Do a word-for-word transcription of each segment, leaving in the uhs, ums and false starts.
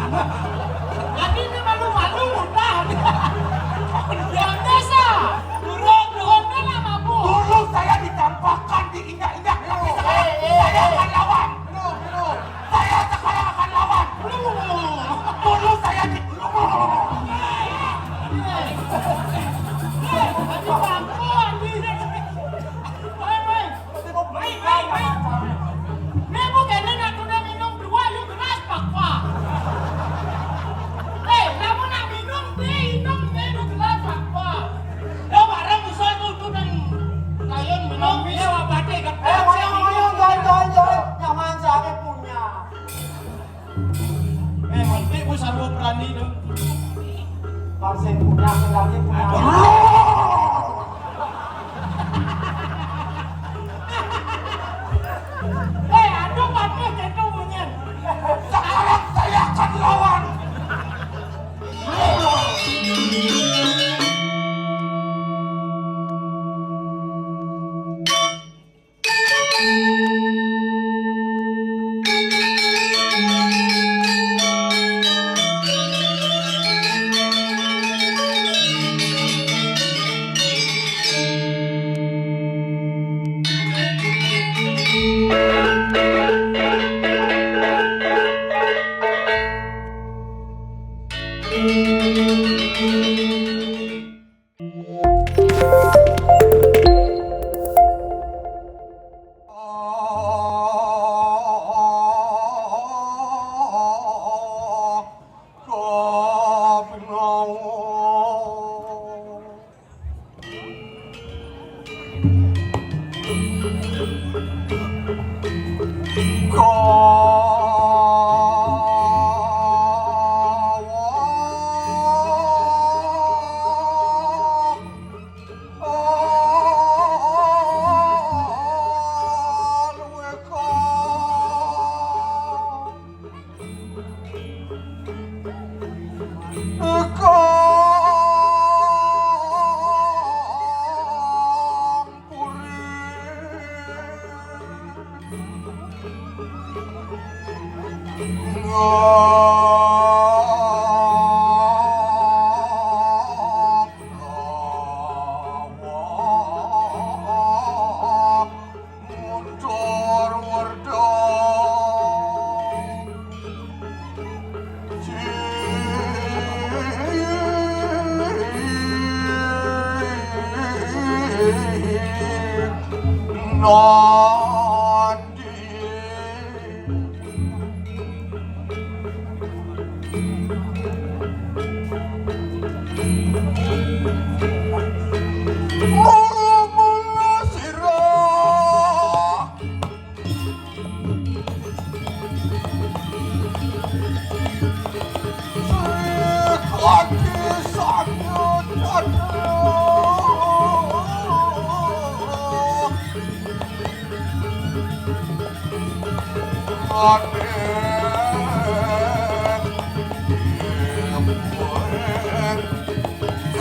Tadi ini malu-malu udah. Biasa. Turun, turun. Udah lah, mabuk. Dulu saya dicampakkan, diinjak-injak. Tapi sekarang saya akan lawan. Saya sekarang akan lawan. Dulu saya di... Mai, mai, mai. Nih, Bu, kene nak tunda minum dua, yuk gelas, Pak, Pak. Eh, kamu nak minum, nih, minum, nih, yuk gelas, Pak, Pak. Lo bareng iso itu tuh nang kayun minum. Iya, Pak Pati, kan. Eh, ngoyong, ngoyong, jangan, jangan, jangan. Nyaman, saya punya. Eh, mantep, Bu, sarwa berani dong. Bang, saya punya, saya punya. Aduh. Eh, aduh, aduh, gitu bunyinya. Sekarang saya akan lawan.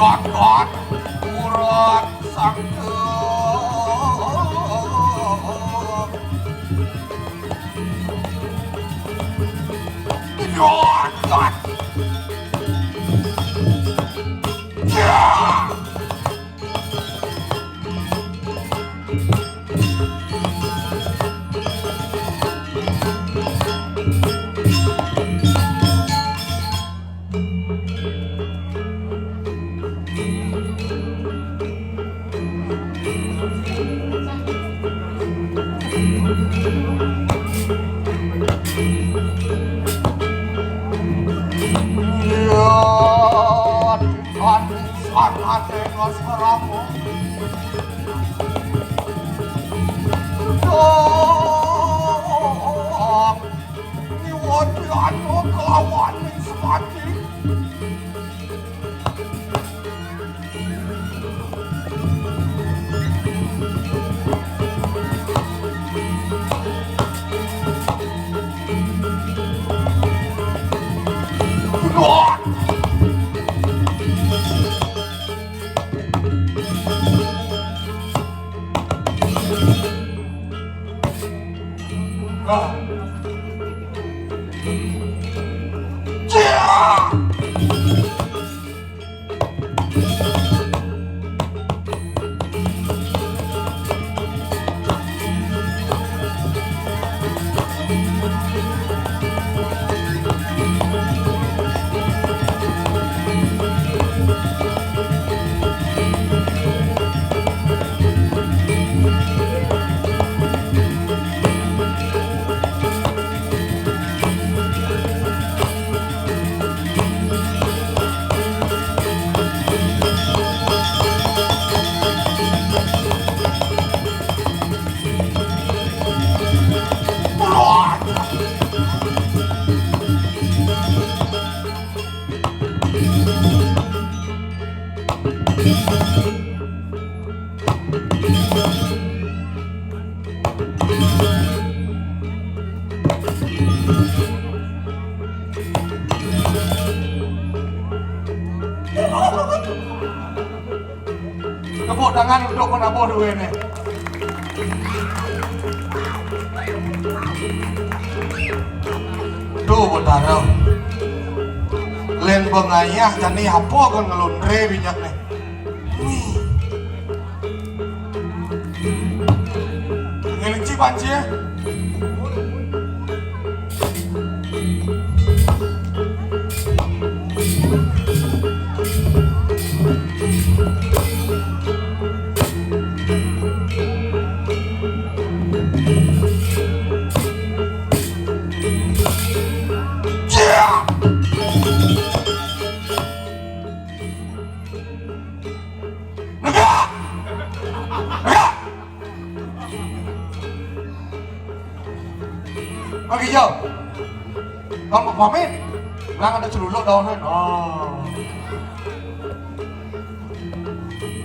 Gatot urat sangkep. Gatot. Ya. Iya, Tuhan, sangat tengok seramu. Dong, ini wadian kelawan semati. Tepuk tangan untuk penabuh duit ni. Tuh, Betara. Lain bengayah jani apa kan ngelundre minyak ni. Wih. Ngelinci panci ya. Negak! Negak! Oke, yo. Kau mau pamit? Bilang ada celuluk daun kan? Oh.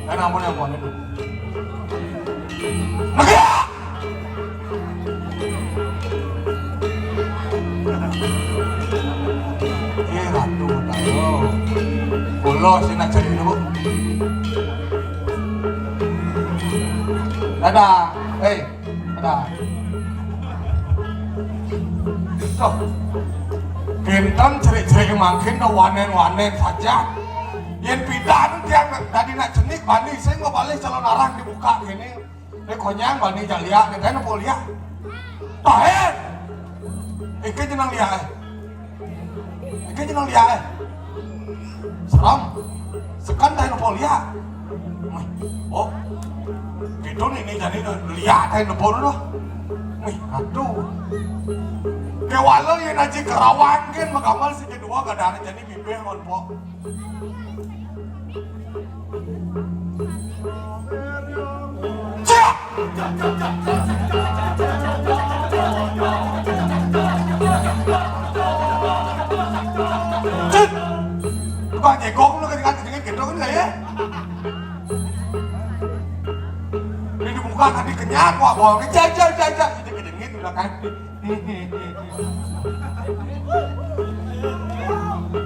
Kan ampun, ampun. Negak! Eh, ratu, tahu. Bolos, nak cari dulu. Dadah. Eh, dadah. Tuh. Kinten cerik-cerik mangkin dah wanen-wanen saja. Yen pidan tiang tadi nak cenik bani sing mau balik calon arang dibuka gini. Ni konyang bani jaliak ni, tahen apa liak? Tahen. Engke jenang liak, eh. Engke jenang liak, eh. Seram. Sekan tahen apa liak? Wih, oh. Itu ni, ni jadi liak tahen apa tu. Wih, aduh. Kewala yang aji kerawan kan, magamal si kedua gadang jadi bibir ngonpok. Cek! Cek! Tukang jegong lu ketika kejengit gitu kan nggak ya? Ini dibuka tadi kenyang, wah, bohong. Cek, cek, cek, cek. Ini kejengit udah kan.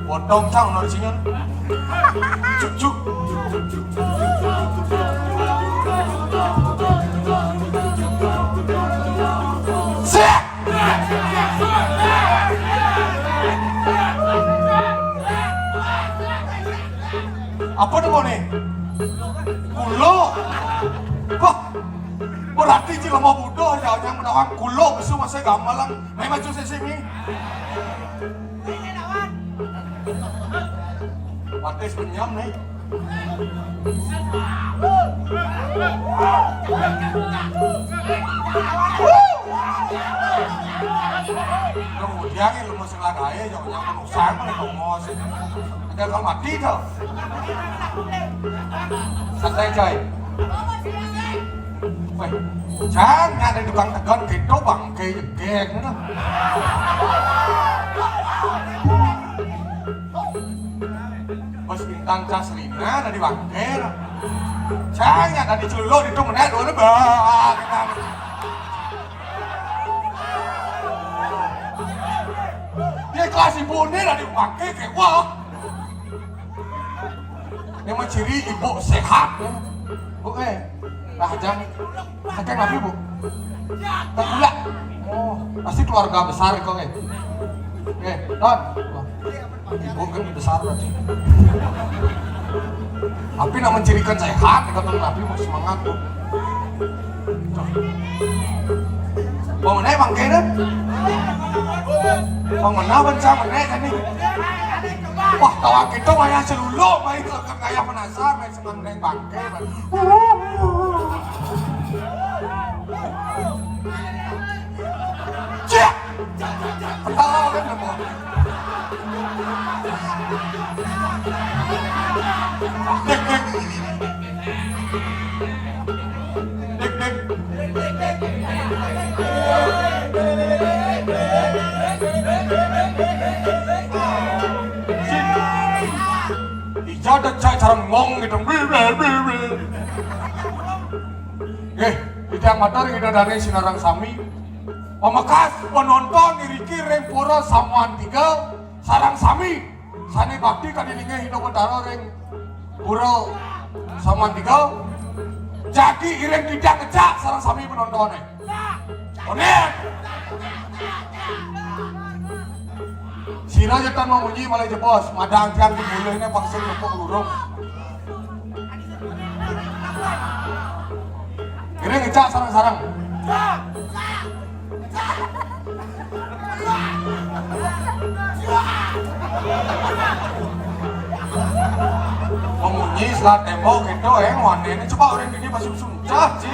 Potong cang nang singan. Cuk, cuk. Siap. Apa tu ni? Kulo. Wah. Berarti jelema bodoh aja yang menawang kulo besok masa gamelan. Mai maju sisi ni. Patis penyam ni. Kemudian ni lemes lagi aja, jangan jangan usang mana kamu sih. Ada kau mati tu. Santai coy. Weh, jangan ada tukang tegon gitu bangke jegek ni tu. Bos bintang cas lina tadi bangke tu. Jangan tadi celuluk itu meneh dulu bah. Dia kelas ibu ni tadi bangke kayak wah. Ini mah ciri ibu sehat ya. Bu eh, Rahajang. Saking napi, Bu? Tengkulak. Oh, pasti keluarga besar kok eh. Eh, Don. Wah, ibu kan besar berarti. Tapi nak mencirikan sehat, kata napi mau semangat, Bu. Mau naik bangke dah. Mau mana bencang naik tadi. Wah, tawa kita wayah celuluk, main ke kaya penasar, main senang naik bangke. Cek. Ketawa kan, Bang? Dik, dik. Dik, dik. Sip. Ada cak sareng ngong gitu. Nggih, titiang matur ida dané sinareng sami. Pamekas penonton iriki ring pura Samuan Tiga sareng sami. Sané bakti kadiningé Hina Betara ring pura Samuan Tiga. Jagi iring titiang ngecak sareng sami penontoné. Oné. Sira yén tan mamunyi malih jebos, madang tiang di mulihné bangsa nepuk lurung. Iring ngecak sareng-sareng. Mamunyi selat tembok gitu, eh, wanéné coba orang ini masih suncah, Ci.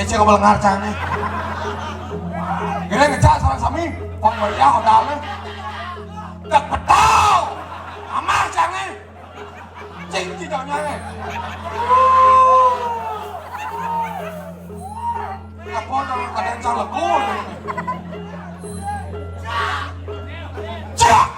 Éh, cek apa lengar cang nih? Kira ngecak sareng sami, pang meriah modalnya. Tak betul. Amar cang nih. Cing, cing, cang nih. Apa dong, ada yang cang lego, ya? Cak!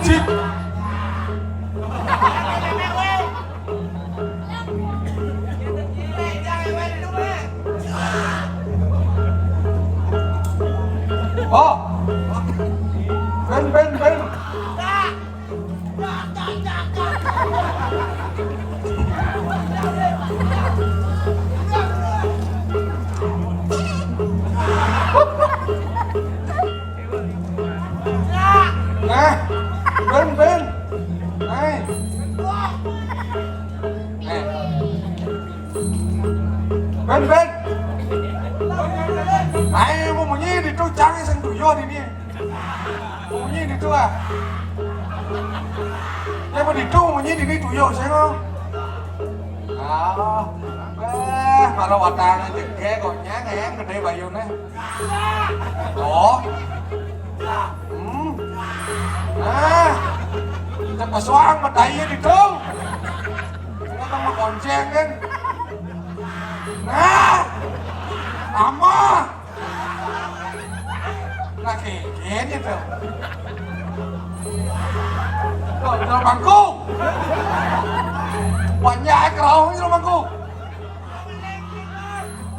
Cik. Oh. Ben, ben, ben. Nah, ben, ben. Nah. Nah. Ben, ben. Ayo, mau munyi di tu, jangan sing tuyul ini. Munyi di tu, ah. Ya, mau di tu, munyi di ni tuyul, saya mau. Ah, eh, kalau watang aja, kayak konyang, yang gede bayunya. Oh. Hmm. Nah. Kita pesuang medaya di tu. Kita mau konceng, kan? Nah. Sama. Nah, kayak gini tuh. Tuh, di dalam bangku. Banyak kerauh di dalam bangku.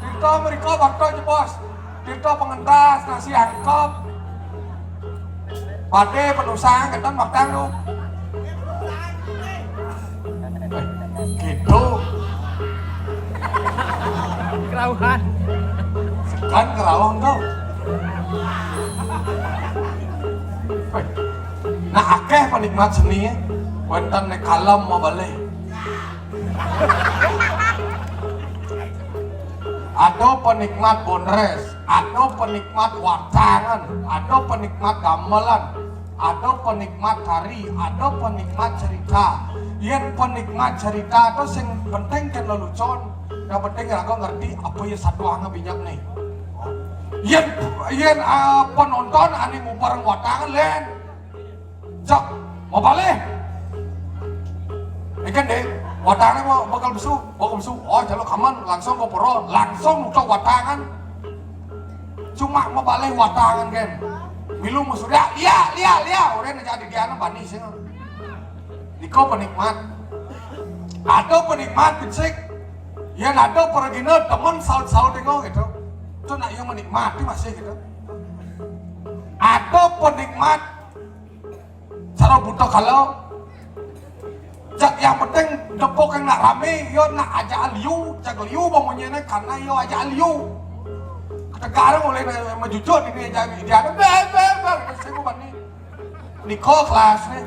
Tirta mrika bakta jebos. Tirta pengentas, nasi angkep. Badé penusang, keton makan lu. Eh, gitu. Kerauhan. Kan kerauhan tuh. Eh, nah, akeh penikmat seni, ya. Wénten nek kalem mau balik. Ada penikmat bondres, ada penikmat watangan, ada penikmat gamelan, ada penikmat tari, ada penikmat cerita. Yén penikmat cerita to sing penting kan lelucon, yang penting raga ngerti apa ya satuange binyak nih. Yén yén ah, penonton ane ngubar watangan lén. Cak, mau balik. Ikan deh, watange mau bakal besu, bakal besu. Oh, jaluk aman, langsung ke pura, langsung nutup watangan. Cuma mau balik watangan kan. Milu musuh dia, iya, iya, iya. Orang aja di diana bani sih. Niko penikmat. Ada penikmat becik. Ya ada pergina temen saut-saut tengok gitu. Itu nak yang menikmati masih gitu. Ada penikmat cara buta kalau cak yang penting depok yang nak rame, yo nak ajak liu, cak liu bangunnya karena yo ajak liu. Ketegar oleh menjujur ini aja dia ada bel bel bel sing bani. Niko kelas nih.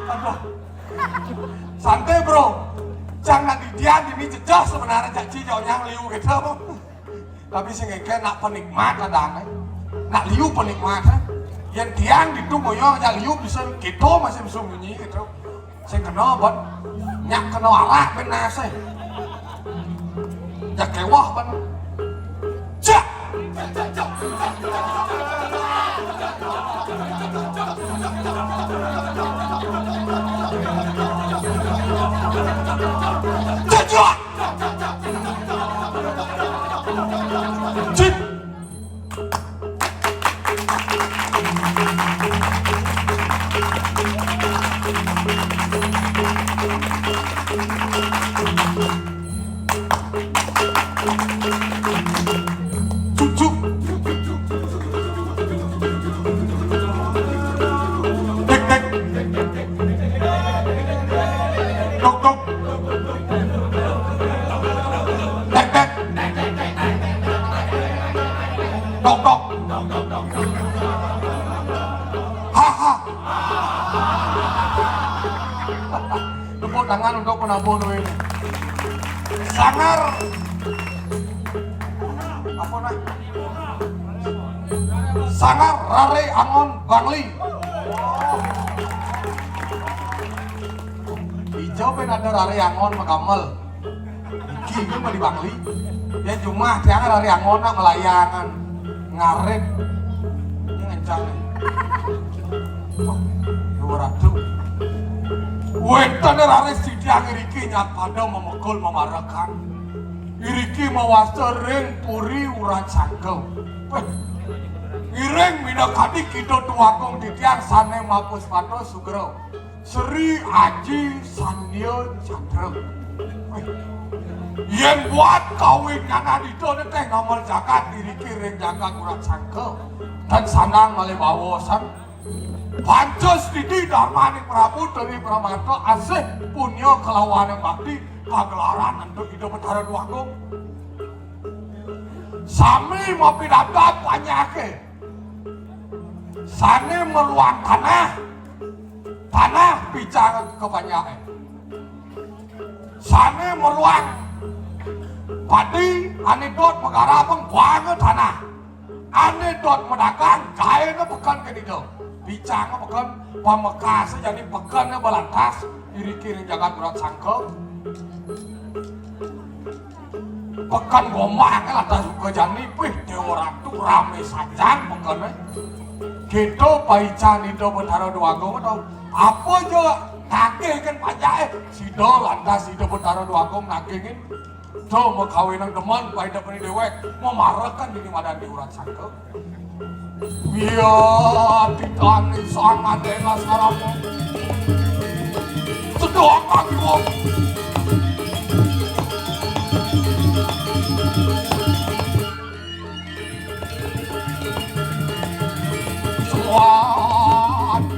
Aduh. Santai, Bro. Jangan didian ini jejah sebenarnya janji jauh yang liu gitu. Tapi sing engke nak penikmat ada aneh. Nak liu penikmat, eh. Yang tiang ditu boyo aja liu bisa gitu masih bisa bunyi gitu. Sing kena, Bon. Nyak kena arak ben nase. Nyak kewah, Bon. Jak! Jejak! Cit! Cucuk. Tek, tek. Tok, tok. Tek, tek. Tok, tok. Ha, ha. Tepuk tangan untuk penampung ini. Sangar. Apa, nah? Sangar Rare Angon Bangli. Ijo ben ada Rare Angon magamel. Iki kan mah di Bangli. Ya cuma tiang Rare Angon nak melayangan. Ngarit. Ini ngencang. Wah, dua ratus. Wénten Rare sithik iriki nyat pada memekul memarekan. Iriki mawasta ring puri Urat Sangga. Wéh. Iring minakadi Ida Déwagung titiang sané mapuspata sugra. Sri Aji Sandya Candra. Wéh. Yén buat kawinganan Ida nétéh ngamel jagat iriki ring jagat Urat Sangga. Dan sandang malih bawasan. Panca Stiti Darmaning Prabu Tri Pramanta asih punya kalawaning bakti kagelaran antuk Ida Betara Déwagung. Sami mapidabdab panjaké. Sané meruang tanah, tanah picang ka panjaké. Sané meruang padi, ané dot magarap, buanga tanah. Ané dot madagang, gaéna peken ké dija. Picang peken, pamekas jani peken balantas, iriki ring jagat Urat Sangga. Peken Gombang lantas suka jani, pih, Déwa Ratu ramé sajan pekené. Kéto paican Ida Betara Déwagung to. Apa ja nagihang panjaké, sida lantas Ida Betara Déwagung nagihang. To makawinang demen paidepné déwék, mamarekan dini madan di Urat Sangga. Iya, titaning sang mandéna sarama. Sedok kaki wong. Suwati.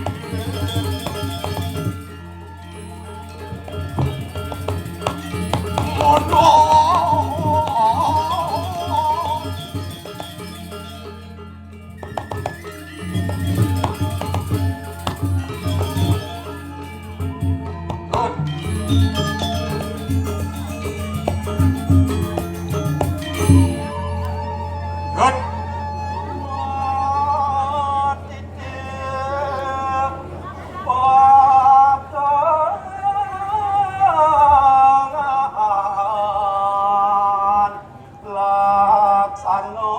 Laksana.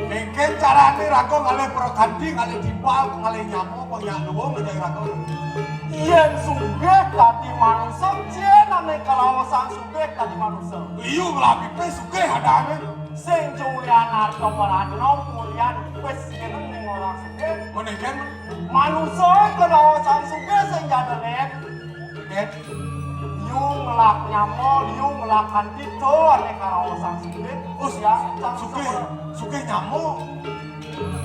Kéngkén carané raga ngalih perkandi, ngalih timpal, ngalih nyama, apa nyak luwung, ngejahi raga. Yén sugih dadi manusa, cén ané karaosan sugih dadi manusa. Liu ngelah pipis sugih adané. Sing julian arta pratna, mulian pipis kéné ning orang sugih. Méné kén? Manusa karaosan sugih sing jada lén. Kén? Liu ngelah nyama, liu ngelah kanti, to ané karaosan sugih. Oh, ya, sugih, sugih nyama.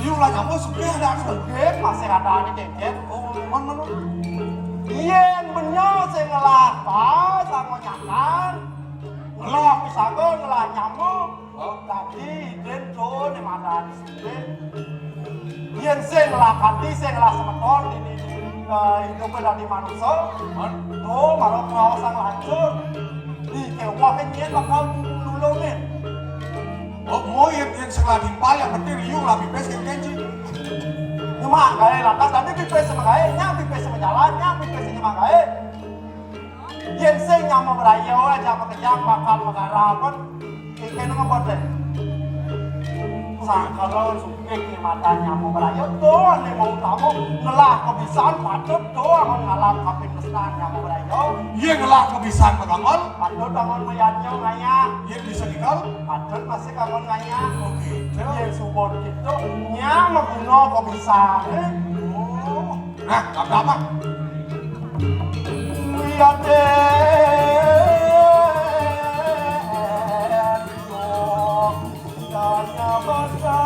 Liu ngelah nyama sugih adané. Sugih masih adané kéngkén. Oh, mon, mon, mon. Yén benya sing ngelah pas, anggo nyakan. Ngelah pisangka, ngelah nyama. Oh. Dadi idin to né madan sugih. Yén sing ngelah kanti, sing ngelah semeton, dini, eh, hidupé dadi manusa. Mon. To, mara karaosan lancur. Di kéweh nyén bakal nulungin. Oh, mo yén, yén sing ngelah timpal, yang penting liu ngelah pipis, kéngkén, Ci. Nyemak gaé lantas, dadi pipis nyemak gaé, nyak pipis nyemak jalan, nyak pipis nyemak gaé. Yén sing nyama braya, nyama kejang bakal magarapon. Kéné ngapa, Dé? Sangkala sugih ning madan nyama braya, to ané mau utama ngelah kebisan, patut to anggon ngalap kaping tresnan nyama braya. Yén ngelah kebisan magamel. Patut anggon mayadnya ngayah. Yén bisa ninggal. Patut masih anggon ngayah. Oh, gitu. Yén suba gitu, nyang maguna kebisan, eh. Oh. Nah, apa-apa? Iya, Dé. Tanya baca.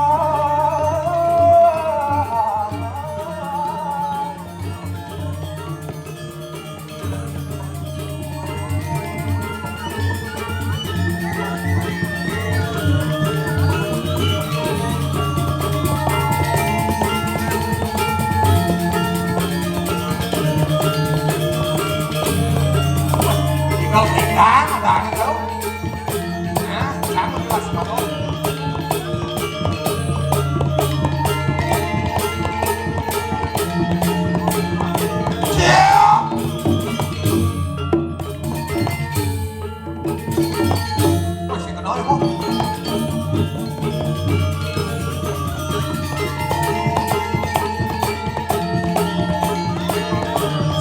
Tinggal pegang, ada angin, tau. Nah, kamu jelas, Pak. Iya. Wah, sing kenal ya, Pak.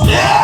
Iya.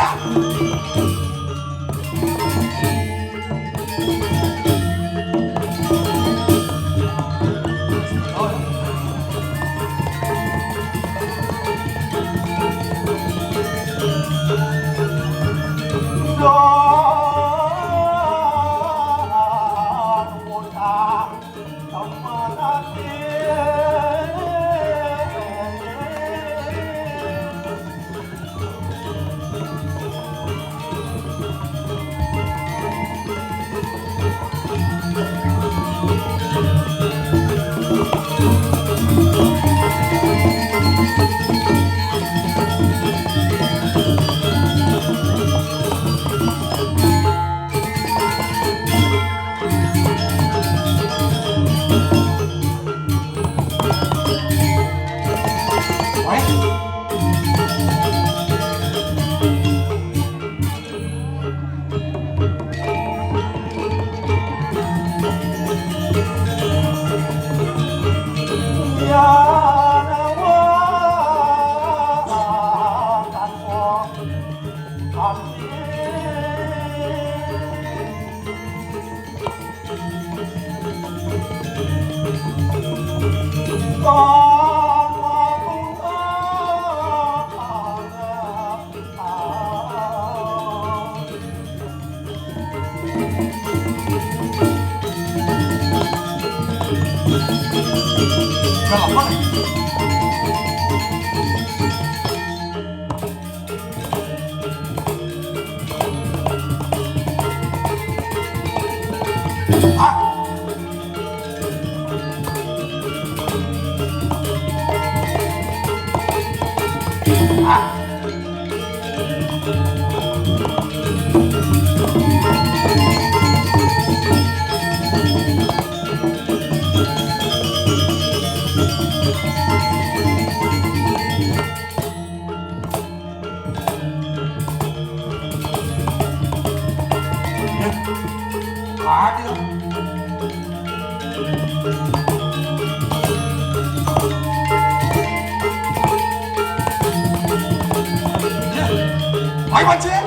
Ayo, Pancing.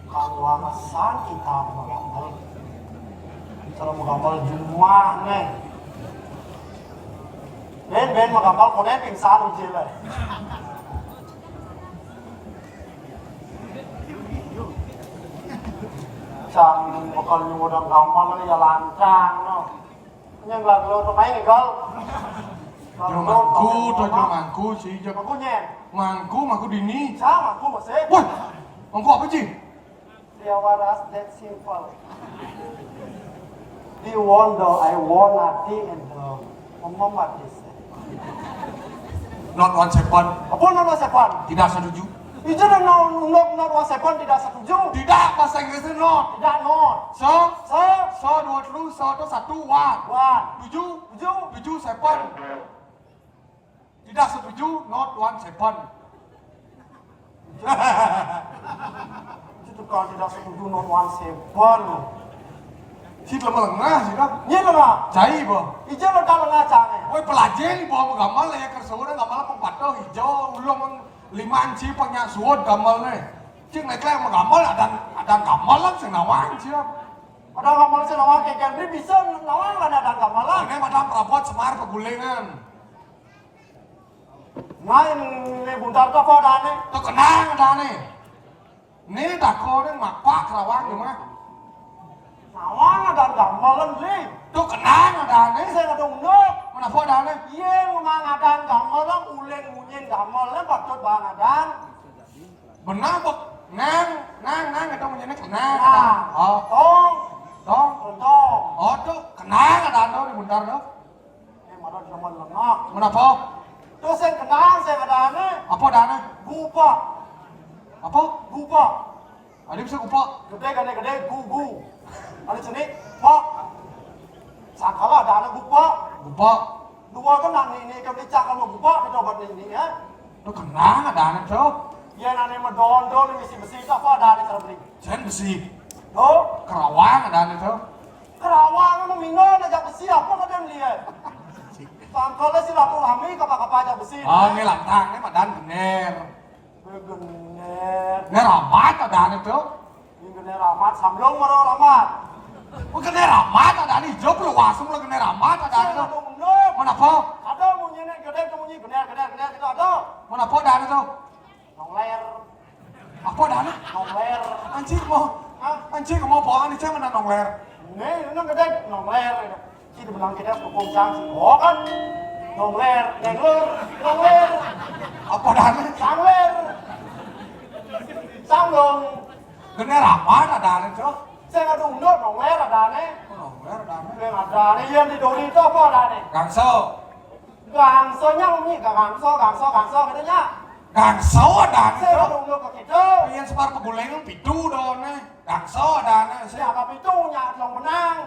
Kaluarasan kita magambal. Cara magambal jumah nih. Ben, ben magambal koné pingsan ujil. Cang bakal nyuruh gambal ya lancang no. Nyang lagu tuh main gal. Jo mangku, tuh jo mangku sih, jo. Mangku nyen. Mangku, mangku dini. Sa mangku masih. Wah, mangku apa sih? Dia waras that simple. Di won do I won ati and the mama mati sih. Not one seven. Apa not one seven? Tidak setuju. Itu dah not, not, not one seven tidak setuju. Tidak, bahasa Inggrisnya not. Tidak not. So, so, so dua terus, so itu satu, one. One. Tujuh. Tujuh. Tujuh, seven. Tidak setuju, not one seven. Itu tukang tidak setuju, not one seven. Si lemah lengah sih dah. Iya lengah. Cai bah. Ija lo dah lengah cang. Woi, pelajari bahwa gambar ya, kersaudara gambar apa patuh hijau, ulung lima inci penyak suud gambar nih. Cing naik lagi gambar, ada, ada gambar lah, sing nawang siap. Ada gambar sing nawang kayak gini bisa nawang kan ada gambar lah. Ini madam perabot semar pegulingan. Nah, ini buntar tuh apa adane? Tuh kenang adane. Nih dako nih makpak rawang di mah. Nawang ada gambalan, Li. Tuh kenang adane. Saya ada unduk. Mana apa adane? Iya, memang ada gambalan, uling munyin gambalan, patut bang ada. Benar, Bok. Nang, nang, nang, itu munyin kenang. Nah. Oh. Tong. Tong. Tong. Oh, tuh kenang ada tuh di buntar tuh. Eh, malah zaman lengah. Kenapa? Terus yang kenal, saya ada aneh. Apa ada aneh? Gupa. Apa? Gupa. Ada bisa gupa? Gede, gede, gede, gugu. Ada sini, pak. Sangkala ada anak gupa. Gupa. Dua kan nang ini, kan dicak sama gupa, kita obat ini, ya. Tuh kenal ada aneh tuh. Ya, nane medondol, misi besi, itu apa ada aneh cara beli? Sen besi. Tuh. Kerawang ada aneh tuh. Kerawang, emang minum aja Siapa kadén liat? Tangkalnya silaturahmi kapa-kapa aja besi. Oh, ini lantang, ini madan gener. Gener. Gener amat adané tuh. Ini gener amat, samblong mara amat. Oh, gener amat adané, ijo perlu wasung lah gener amat adané tuh. Mana apa? Ada munyiné gedé tuh, munyi gener, gener, gener gitu ada. Mana apa adané tuh? Nongler. Apa adané? Nongler. Anjir mau. Hah? Anjir mau bawaan aja mana nongler. Nih, ini gedé nongler. Kita bilang kita pukul sang. Oh kan. Nongler, nengler, nongler. Apa adané? Sangler. Samblong. Gener amat adané tuh. Saya nggak undut nongler adané. Nongler adané. Yang adané yang di dori itu apa adané? Gangso. Gangsonya munyi, gangso, gangso, gangso katanya. Gangso adané. Saya nggak undut ke kita. Yang sebar peguling pitu doné. Gangso adané. Saya apa pitunya, belum menang.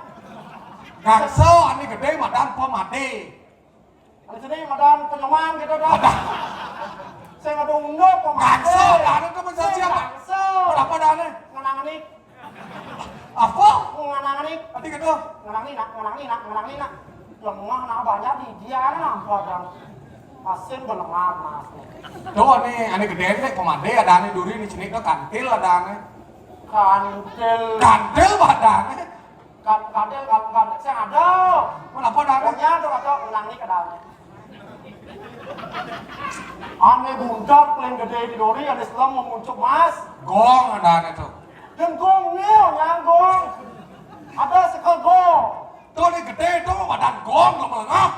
Gangso ané gedé madan pemadé. Di sini madan penyeman gitu dah. Saya nggak undut pemadé. Gangso adané tuh mencari apa? Gangso. Apa adané? Ngenang nih. Apa? Ngenang nih. Tadi gitu. Ngenang nih nak, ngenang nih nak, ngenang nih nak. Lemah nak banyak di dia nampak dong. Asin belengar mas. Tuh ané, ané gedé nih pemadé adané duri nih sini tuh kantil adané. Kantil. Kantil adané. Kan kadel, kan kadel, saya ada. Mana apa adané? Punya tuh kata ulang nih kadal. Ané buntar paling gedé di dori, ané selam mau muncul mas. Gong adané tuh. Dan gong nih, nyang gong. Ada sekegong. Tuh ini gedé tuh madan gong lo melengah.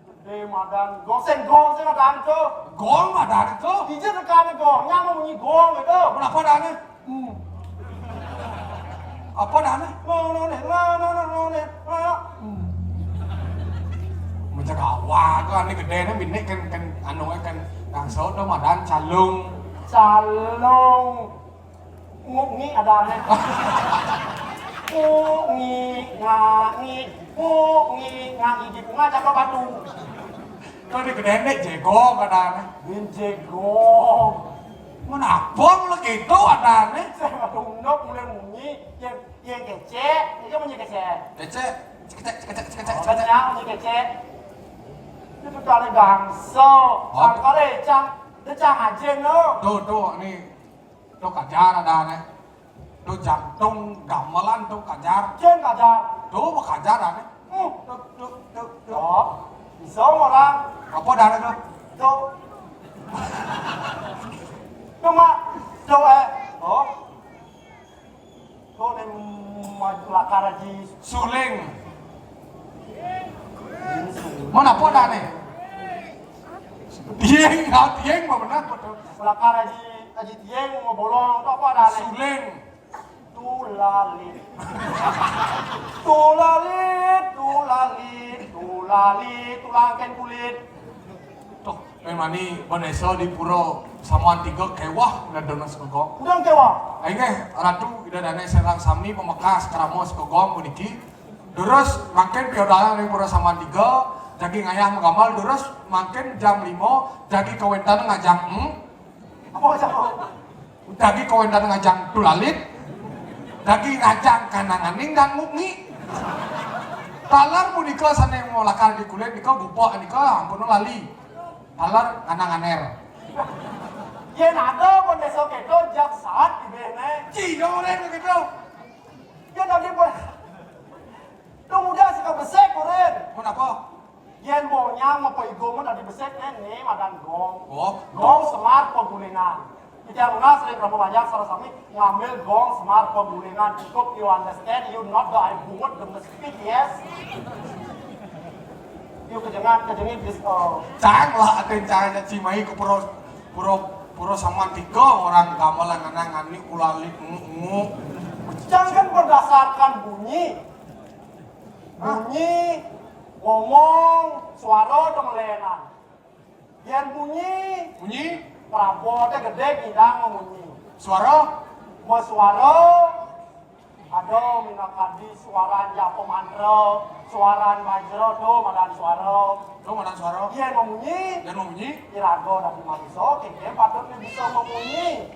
Gedé madan gong, sing gong sing ada tuh. Gong madan tuh. Ijin tekané gong, nyang mau munyi gong gitu. Mana apa adané? Hmm. Apa adané? Lo lo nih, lo lo lo lo nih. Lo. Hmm. Mencak awak tuh ané gedé nih bini kan kan anu kan langsung tuh madan calung. Calung. Ngungi adané. Ngungi, ngangi, ngungi, ngangi di bunga cakep batu. Tuh di gedé nih jegong adané. Bin jegong. Mana apa mulai gitu adané? Saya nggak unduk mulai munyi. Yang yang kecé, itu munyi kecé. Kecé, kecé, kecé, kecé, kecé, Oh, kecé. Kenyang munyi kecé. Itu kali gangso. Oh. Kali cang, itu cang aja no. Tuh, tuh, nih. Tuh kajar adané. Tuh jantung gamelan tuh kajar. Cén kajar. Tuh mah kajar adané. Hmm. Tuh, tuh, tuh, tuh. Oh, bisa orang. Apa adané tuh? Tuh. Cuma, tuh eh. Oh. Tuh nih maju lakar aja. Suling. Mana apa adané? Tiéng, ah, tiéng mah benar betul. Lakar aji aji tiéng mau bolong tuh apa adané? Suling. Tulalit. Tulalit, tulalit, tulalit, tulangkén kulit. Tuh, memani Vanessa di pura Samuan tiga kéwah udah dana sekegong. Udah kéwah. Aing eh ratu ida dané serang sami pemekas keramo sekegong puniki. Terus mangkin piodalan ring pura Samantiga, jagi ngayah magamel, terus mangkin jam lima, jagi kawentan ngajang, hmm? Apa ngajang? Jagi kawentan ngajang tulalit, jagi ngajang kananganing dan ngungi. Taler punika sané molakar di kulit nika gupok nika ampun lali. Taler kananganer. Yén ada pun besok itu jam saat di bene. Cina orang begitu. Ya tadi pun. Dong udah suka besek, Koren. Mun apa? Yén bonyang apa igo mun tadi besek, nih, nih, madan gong. Oh. Gong semar pegulingan. Kita lunas dari berapa banyak salah sami ngambil gong semar pegulingan. Cukup you understand, you not the I bungut the speak, yes. You kejengan, kejengin this, oh. Cang lah, atin cang aja cimai ke pura, pura, pura Samantiga orang gamelan anak ngani ulali ungu, ungu. Jangan berdasarkan bunyi. Bunyi, ngomong, suara atau melenan. Yén bunyi, bunyi, praboté gedé ngidang munyi. Suara, mau suara, ada minakadi suaran japa mantra, suaran bajra, do madan suara. Do madan suara. Yén mamunyi, yén mamunyi, iraga dadi manusa, kéngkén patut bisa mamunyi.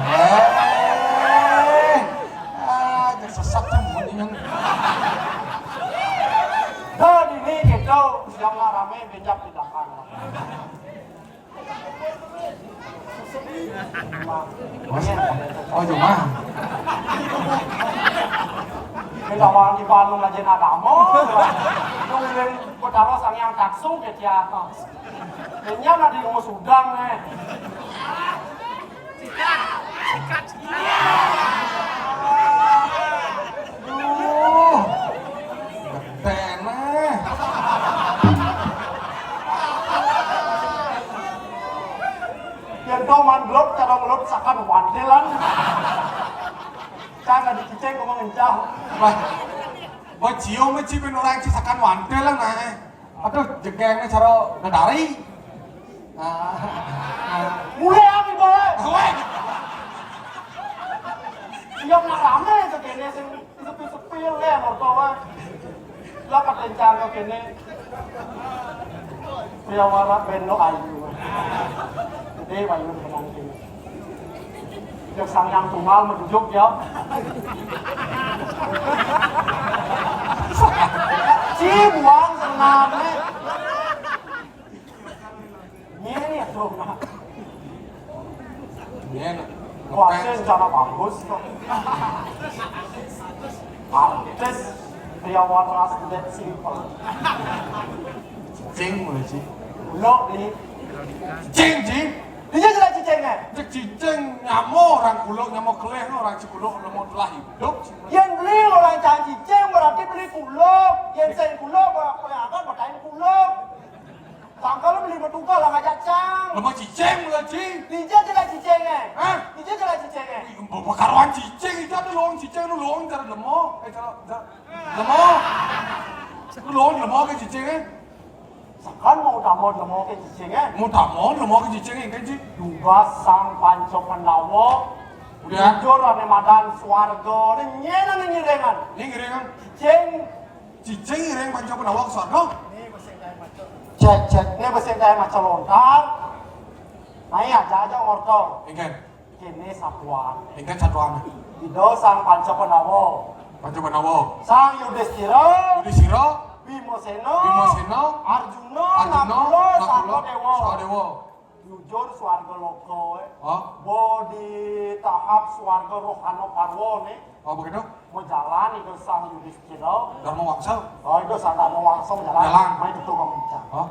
Eh, ah, jadi sesat kan bunyinya. Yo, siang lah rame, benjak di belakang. Oh, iya. Beda orang di Bandung aja nada mau. Nungguin Betara Sang Hyang Taksu ke atas. Kayaknya nadi mau sudang nih. Sikat, sikat, sikat. Duh, gede nih. Yang tau manglot, cara ngelot sakan wandelan. Cara dicicing ngomong encah. Wah, buat cium, ciumin orang cisakan wandelan, nah. Aduh, jegengnya cara ngedari. Ah, ah. Mulai apa, Boy? Weh. Iya, nak rame itu kene sing sepi-sepi le motor, Boy. Lah ketencang ke kene. Priawara bendo ayu. Gede ayu tenan kene. Cek Sang Hyang Tunggal menunjuk ya. Si buang sename. Ini ya tuh. Ini enak. Wah, saya rencana bagus tuh. Artis Priawan Ras Gede Simpel. Cing mulai sih. Lo nih. Cing, cing. Dia jelas cicing kan? Cek cicing nyamo orang kulo, nyamo keleh orang cikulo, nyamo telah hidup. Yang beli orang cang cicing berarti beli kulo. Yang saya kulo berapa yang akan berkain kulo. Sangka lo beli bertukar lah ngajak cang. Lemak cicing mulai cing. Dia jelas cicing kan? Hah? Dia jelas cicing kan? Bakaruan cicing itu ada lowong cicing, lu lowong cara lemo. Eh, cara, cara lemo. Lu lowong lemo ke cicing kan? Sakan mau damod lemoke cicing, eh? Mau damod lemoke cicing, eh, kan, Ci? Dugas Sang Panca Pandawa. Udah. Jujur ane madan swarga, ne nyen ane ngiringan. Ne ngiringan. Cicing. Cicing ngiring Panca Pandawa ke swarga. Cecet ne besing kaya maca lontar. Nah, iya, aja, aja ngorto. Engken. Kene satuan. Engken satuan. Ida Sang Panca Pandawa. Panca Pandawa. Sang Yudistira. Yudistira. Bimasena. Bimasena. Arjuna. Arjuna. Nakula. Nakula. Sahadewa. Sahadewa. Jujur swarga loka, eh. Hah? Bo di tahap swarga rohana parwa, ne. Oh, begitu? Majalan Ida Sang Yudistira. Dharma Wangsa. Oh, Ida Sang Dharma Wangsa majalan. Jalan. Main itu kamu bicara. Hah?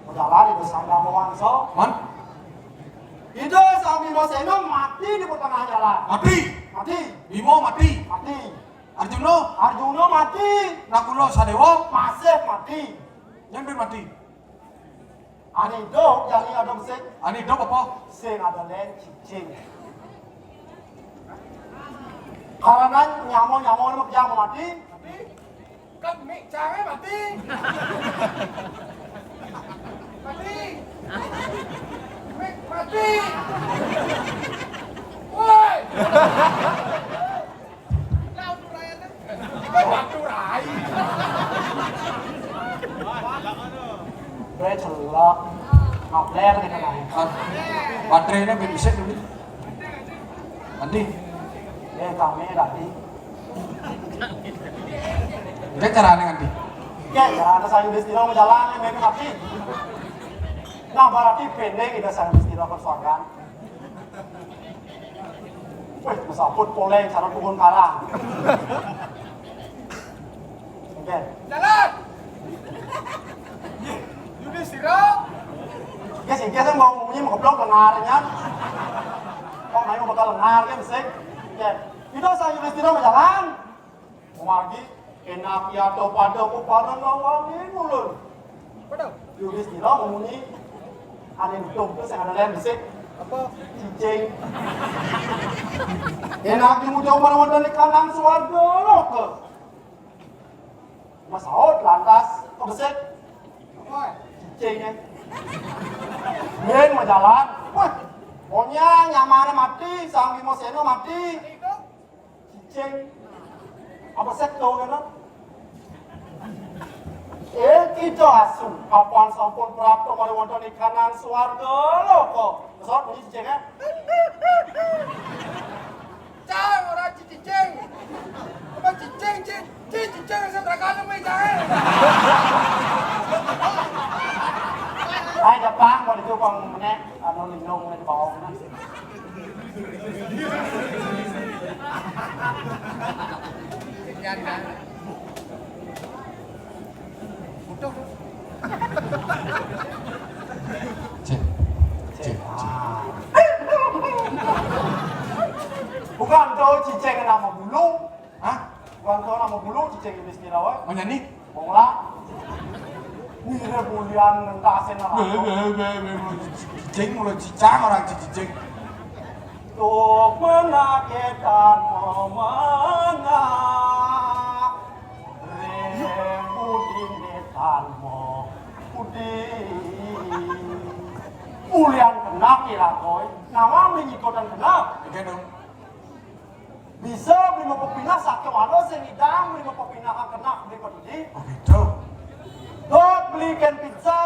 Majalan Ida Sang Dharma Wangsa. Man? Ida Sang Bimasena mati di pertengahan jalan. Mati. Mati. Bima mati. Mati. Arjuna. Arjuna mati. Nakula Sadewa. Masih mati. Nyambi mati. Ane idup, jani ada sing. Ane idup apa? Sing ada len cicing. Karena nyamo-nyamo ni makjang mati. Kan mik cara mati. Mati. Mik mati. Woi. Lah, udah raya dah. Udah waktu rai. Bre celak. Ngapler kita naik. Baterainya ben bisa dulu. Nanti. Eh, kami tadi. Ini caranya nanti. Ya, ya, ada saya di sini mau jalan, ini mati. Nah, berarti pendek kita saya di sini persoalan. Wih, mesaput poleng, cara turun karang. Oke. Jalan! Yudistira! Oke sih, oke sih, mau ngomongnya mau keblok lengarnya. Kok main bakal lengar kan sih? Oke. Itu saya Yudistira mau jalan. Margi, enak ya to pada ku para ngawani ngulun. Betul. Yudistira ngomongnya, ane nutup tu sing ada lain besik. Apa? Cicing. Enak di muda para wonten di kanang swarga loka. Masaut lantas, besik. Apa? Cicing, eh. Yen majalan. Wah, pokoknya nyamane mati, Sang Bimasena mati. Cicing. Apa sekto kena? Eh, kita asu. Kapan sampun prapta mari wonten ing kanan swarga loka. Pesawat bunyi cicing, eh? Cang, ora cicing. Apa cicing, cing? Cing, cicing, sing rakane me, Cang, eh? Pang menek, anu lindung di bawah. Yan kan? Utuh. Cek. Cek, cek. Bukan to cicing nama bulu. Hah? Bukan to nama bulu cicing ini sekira wae. Menyanyi? Bola. Mirip bulian ngentasin Be, rambut. Be, be, be. Cicing mulai cicang orang cicing. Tuk menaketan mamanga. Rem budin detan mo. Budin. Bulian kena kira koi. Nama menyikotan kena? Oke dong. Bisa beli mau pepinah sakit walau sing idang beli mau pepinah kena beli peduli. Oh gitu. Dot beli ken pizza.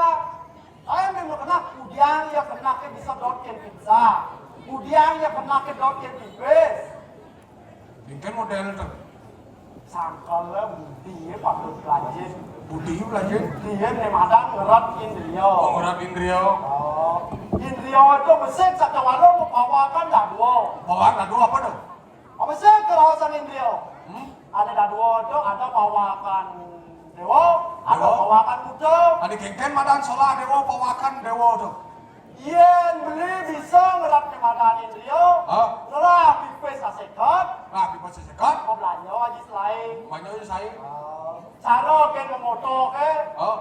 Ayo beli mau kena udiang ya kena ke bisa dot ken pizza. Udiang ya kena ke dot ken pipis. Ini kan model tuh. Sangkal lah budi ya patut belajar. Budi belajar. Budi ya nih madang ngerat indrio. Oh, ngerat indrio. Oh, indrio itu besik sakit walau mau bawakan dah dua. Bawaan dah dua apa tuh? Apa sih kerawasan indrio? Hmm? Ada dadua tu, ada pawakan dewa, ada Dewa. Pawakan buta. Ada kengken madan solah dewa, pawakan dewa tu. Yen beli bisa ngerat ke madan indrio, Hah? Ngelah pipis sasekat. Nah, pipis sasekat. Mau belanja aja selain. Belanja aja selain. Ah, cara ken memoto ke. Hah?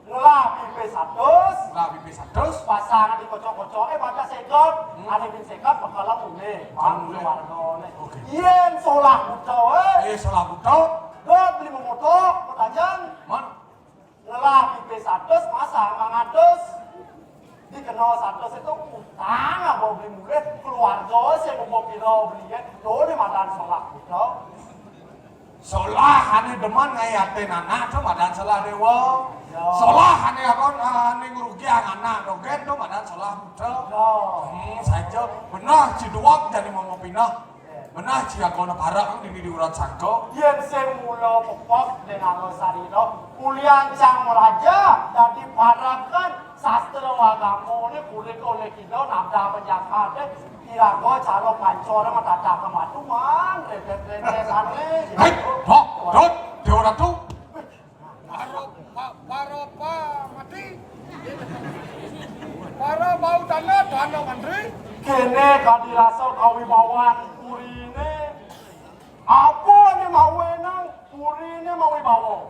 Ngelah pipis satus. Ngelah pipis satus. Pasang di kocok-kocok, eh, baca segot. Hmm. Ada bin segot, bakalan mulih. Bakalan mulih. Baru warga ni. Oke. Yen solah buta, eh. Eh, solah buta. Dot beli memoto, pertanyaan. Man. Ngelah pipis satus, pasang mangatus. Dikena satus itu utang apa beli mulih. Keluarga sih mau pira beli, eh. Tuh, ni madan solah buta. Solah ane demen ngayatin anak tu madan solah dewa. Ya. Solah ane akon ane ngrugiang anak dogen tu madan solah buta. Ya. Hmm, saja. Benah ci duwak jani mama pinah. Benah ci akon parek dini di urat sangka. Yen sing mula pepek dengan sarira, ulian cang meraja dadi parek kan sastra agama ni kulit oleh kita nada penjahat, eh. Iraga cara pancore matatak kematuan, retet-retetane, gitu. Hei, dok, dok, Dewa Ratu. Para pa-, para pa mati. Para bau dana, dana mantri. Kene kadi rasa kawibawan purine. Apa ne mawe nang purine mawibawa?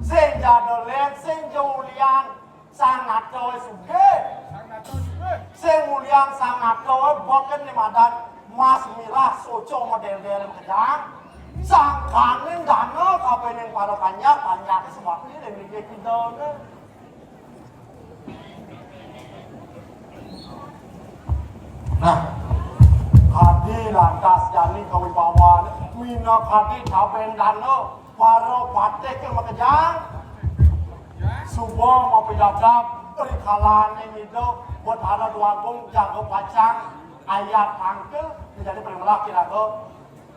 Sing jada let, sing jaulian, sang nata sugih. Sang nata sugih. Sing ulian sang nata boken ni madan mas mirah soco model-model kejang. Sang kaning dana kapening para panjak, panjak sebab ni ring niki kita ni. Nah, kadi lantas jani kawibawan, mina kadi taben dana, para patih ke makejang, suba mapiyadab, rikalane ngida, buat para duagung, jaga pacang, ayat tangkil, menjadi paling melaki raga.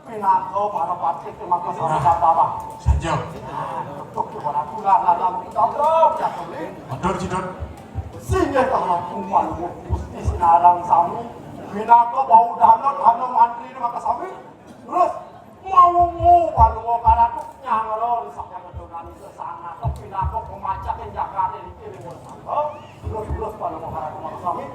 Pinaka para patih maka sarana bawah. Saja. Nah, betul tu para tulah lalang kita bro, jatuh ni. Matur, Cidot. Singgih tahaku malu Gusti Sinarang sami. Pinaka bau dana, dana mantri maka sami. Terus mau mu balu karatu nyangron sampai keturunan itu sangat. Pinaka pemacak yang jakarta di kiri. Terus, terus pada mau karatu maka sami.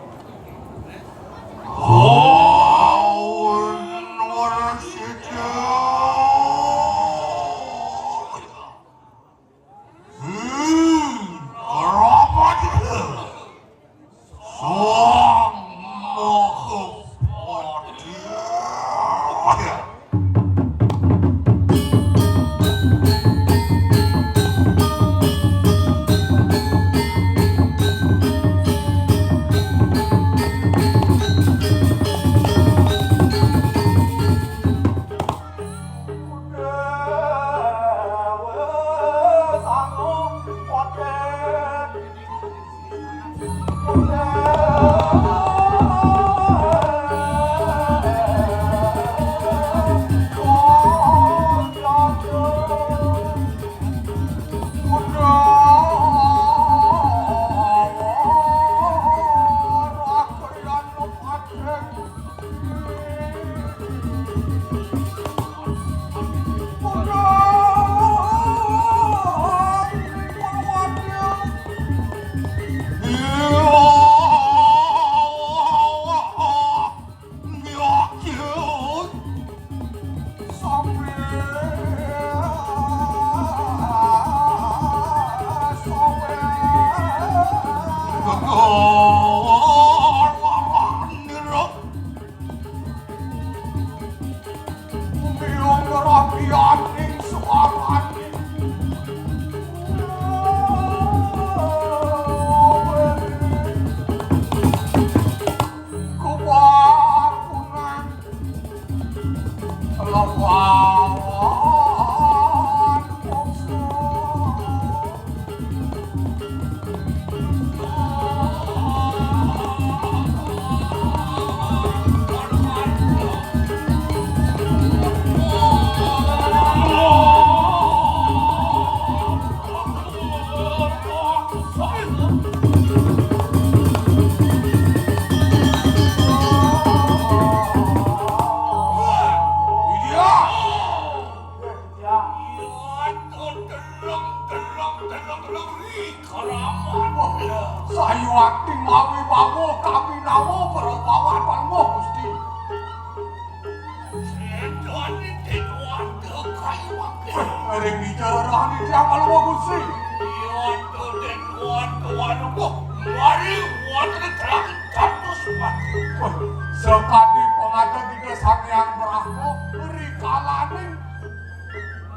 Ing dija rerahane Hyang Palungguh Gusti. Iya, to den tuan tuan kok mari wonten terang kados mati. Wah, sakadi pangaten Ida Sang Hyang Brahma, rikalaning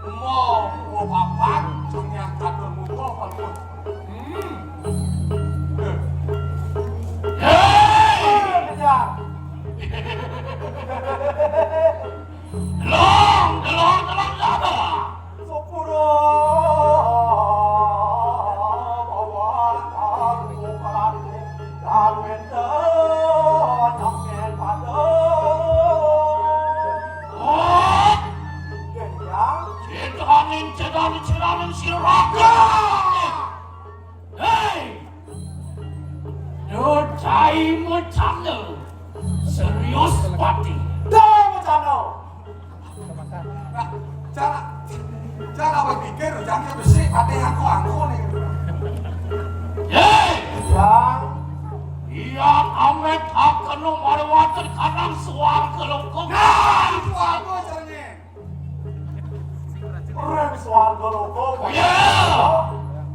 mau papan Sang Hyang Catur Muka, Palungguh. Hmm. Hei! Kejar. Delong, delong, delong, delong. Sepura bawan aku peratu dan wenten nyongkel pada. Oh, Gendang. Cedaning, cedaning, cedaning siraga. Hei! Dodai macana. Serius pati. Dai macana. Nah, cara, cara berpikir, jangan besi, ada yang aku angkut nih. Hei! Yang iya amet akan marwatan kanang suarga lengkung. Nah, itu aku caranya. Ring swarga loka. Oh, iya.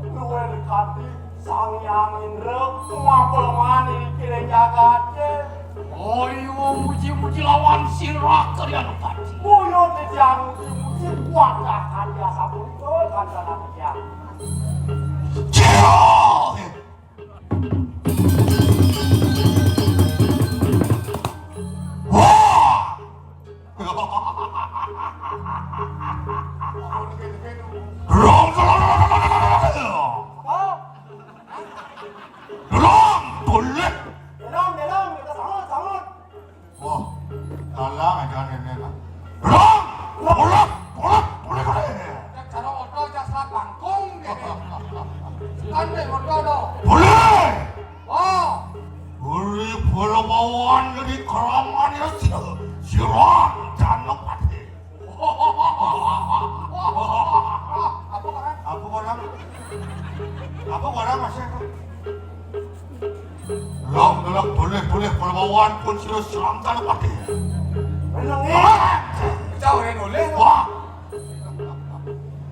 Luwih dekati Sang Hyang Indra, pemapelengan ing kiring jagate. Oh, iya, muji-muji lawan sira kaliyan pati. Buyut titiang muji-muji, kuatah kanthi asapunika, kancanan titiang. Jero! Wah! Rong, rong, rong, rong, rong, rong, rong. Rong, boleh. Delong, delong, kita sangut, sangut. Wah, kalah aja nenek. Rong, boleh, boleh, boleh, boleh. Cara oto aja selat langkung, deh. Kan deh, oto, do. Boleh. Wah. Uri Balabawan jadi keraman ya, sira, sira, Janapati. Apa barang? Apa barang? Apa barang, Mas? Lok, lok, boleh, boleh, Balabawan pun sira, sira, Janapati. Bener, nih. Jauh, nih, boleh. Wah.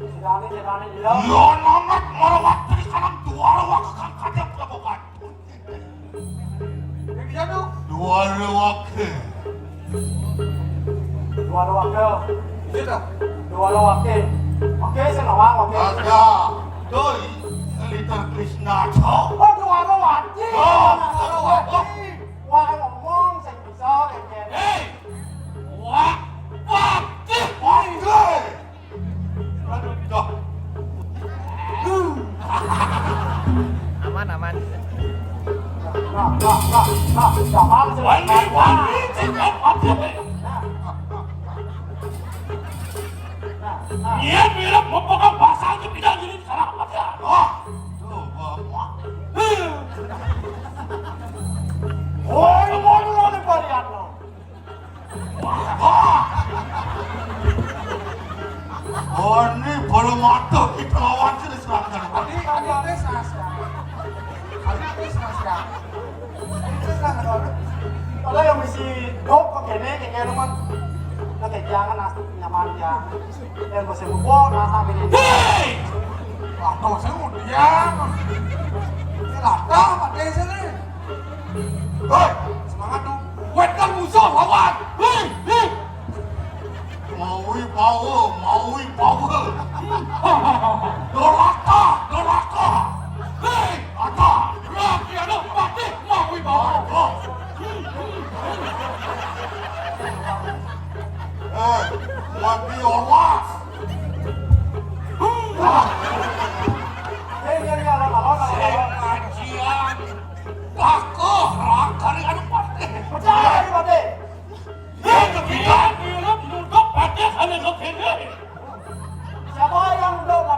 Sirane, sirane, iya. Ya, namet, marwati, kanang dua, wah, kakang kadang, Balabawan. Ing dija, Duk? Dwara Wakil. Dwara Wakil. Iya, to? Dwara Wakil. Oke, sing nawang, oke. Ada. Doi, Liter Krisna, to. Oh, Dwara Wati. Oh. Dwara Wati. Wah, ngomong sing bisa, kengken. Hei. Wah, Wati. Oke. Aduh, dah. Aman, aman. Nah, nah, nah, nah, nah, wani, wani, cekap apa? Nah, nah. Iya, mirip membuka pasang ke bidang ini sekarang apa ya? Oh, tuh, bapak. Woi, woi, woi, woi, woi. Oni bala mata kita lawan sing serang. Adi, adi, adi, sastra. Adi, adi, sastra. Adi, sastra. Kalau yang mesti dok ke kene, ke kene, man. Ke jangan, nyaman ya. Yang mesti buku, nasa bini. Hei! Waduh, saya mau diam. Ini latah, Pak Desa nih. Hei, semangat dong. Wetkan musuh, lawan. Hei, hei. Mawi power, mawi power. Doraka, doraka. Hei, ata. Lagi ada mati, mawi power. Eh, mati oras. Hei, hei, hei, lawan, lawan, lawan, lawan. Sing ajian. Pakoh, rangkari anu patih. Pecah lagi patih. Dia kepikiran, dia nunduk patih, ada kepinggir. Siapa yang nunduk?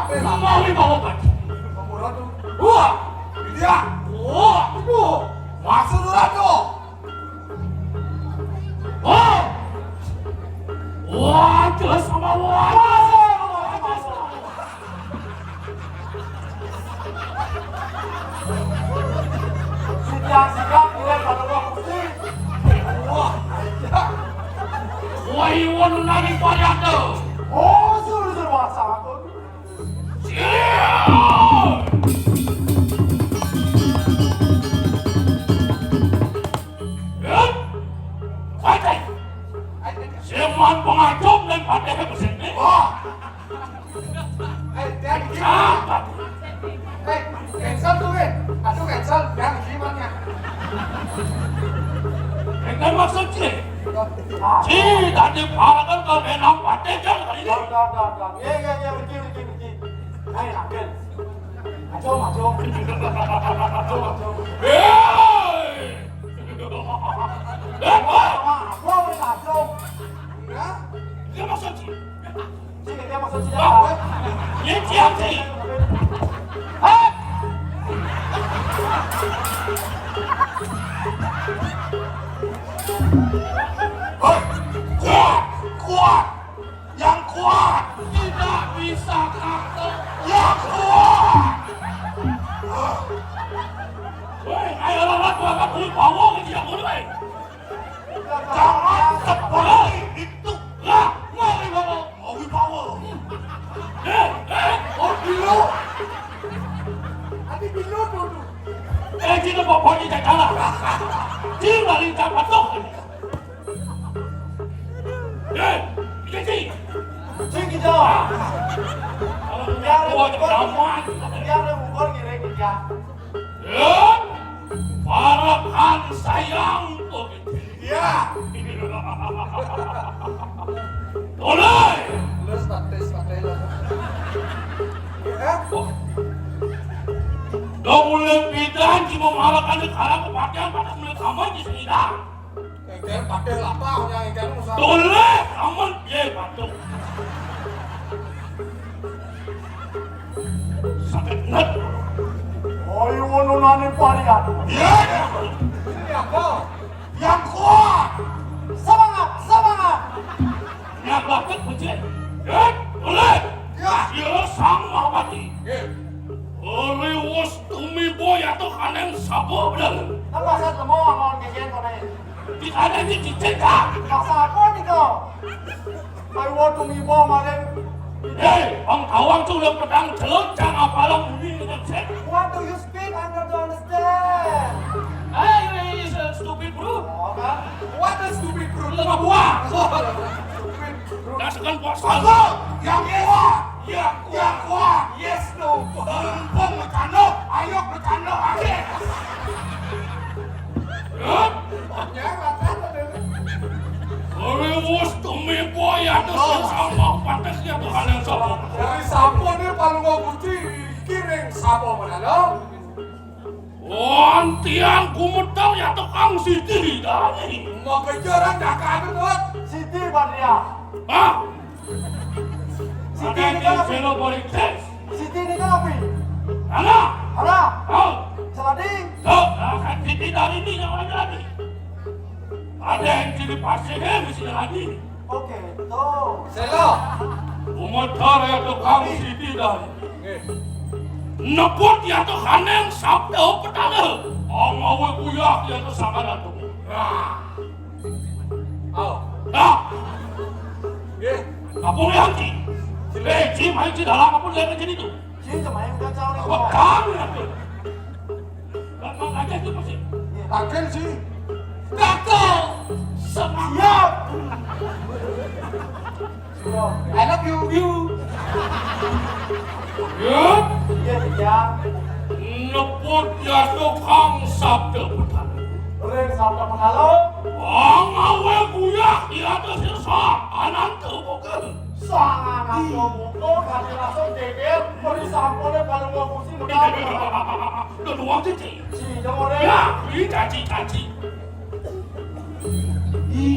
Mau dibawa kan? Wah, iya. Wah, aduh. Maksud lu tuh? Wah. Wah, jelas sama wah. Siang-siang dia pada waktu sih. Wah, iya. Wah, iwan nari parianda. Oh, suruh-suruh masak. Siap. Hei, seman pengacung dan pakai mesin ini. Wah. Eh, dia di sini. Siapa? Eh, cancel tuh, eh. Aduh, cancel. Yang di mana? Ini maksud sih. Ci, tadi parakan kalau enak pakai kan kali ini. Dah, dah, dah, dah. Iya, iya, iya, Riki, Riki, Riki. Hai, Rakel. Aco, aco. Aco, aco. Hei! Eh, apa? Apa, weh, aco? Hah? Dia maksud sih. Sini, dia maksud sini. Apa? Ini siap sih. Hei! Hei! Kuat! Kuat! Yang kuat tidak bisa kalah. Yang kuat. Weh, ayo lawan gua, kan, kulit bawang ini yang kulit, weh. Jangan seperti itu. Lah, mau dibawa, mau dibawa. Eh, eh, oh, dulu. Nanti dulu, dulu. Eh, kita bawa poni tak kalah. Dia lari tak patok. Eh, kita sih. Sing kita. Kalau dia ada buat mukul, zaman. Dia ada mukul ngiring kita. Eh, para kan sayang kok. Iya. Oleh. Terus patis, patis lah. Ya. Dong mulai pidan cuma marah kan sekarang kepatihan pada mulai kamar di sini dah. Engke patih lapah, nya engke nu usah. Toleh, aman, ye, batuk. Sakit banget. Ayo, nunani parian. Ye. Ini apa? Yang kuat. Semangat, semangat. Yang batuk, bujik. Ye, toleh. Ya. Ye, sang mahmati. Ye. Ori wus tumiba yatuh kaneng sapa, Bang? Nang pasar temu amun kénkén koné. Di kaneng di cicing, Kak. Pasar apa nih kau? Ayo tumiba maring. Hei, Bang Tawang tuh udah pedang celut, jangan apalah bunyi dengan set. What do you speak? I don't understand. Hey, you is a stupid bro. Oh, kan? What is stupid bro? Tengah buah. Stupid bro. Dasarkan puasa. Aku yang kuat. Yang kuat. Yang kuat. Yes, no. Mumpung bercanda, ayo bercanda aja. Hah? Ori wus tumiba yatuh sing sama pantes yatuh kaneng sapa. Dari sapa nih Palungguh Gusti? Kiring sapa menalo? Wontian gumetar yatuh Kang Siti Dani. Makejaran dah kagak, Dot. Siti Badriah. Hah? Siti ini kan apa? Siti ini kan apa? Anak. Anak. Oh. Seladi. Oh, nah, kan Siti Dani ini yang lagi. Ada yang jadi pasien, mesti lagi. Oke, tuh. Selo. Gumetar yatuh Kang Siti Dani. Nggih. Neput yatuh kaneng sabda petala. Angawé uyah yatuh sangkan atuh. Nah. Oh. Nah. Nggih. Kapung ya, Ci. Eh, Ci, main Ci dalam apa lihat aja itu. Ci, cuma yang kacau nih. Apa kamu ya? Bang, Bang, aja itu masih. Agen sih. Gagal. Semangat. Siap. I love you. You. Ya. Iya, iya. Neput ya tukang sabda petala. Ring sabda petala. Angawé uyah di atas sirsa ananta buka. Sangat buka, kami langsung geger, beri samponé Palungguh Gusti. Udah dua titik. Si, dong, oré. Ya, ini caci-caci.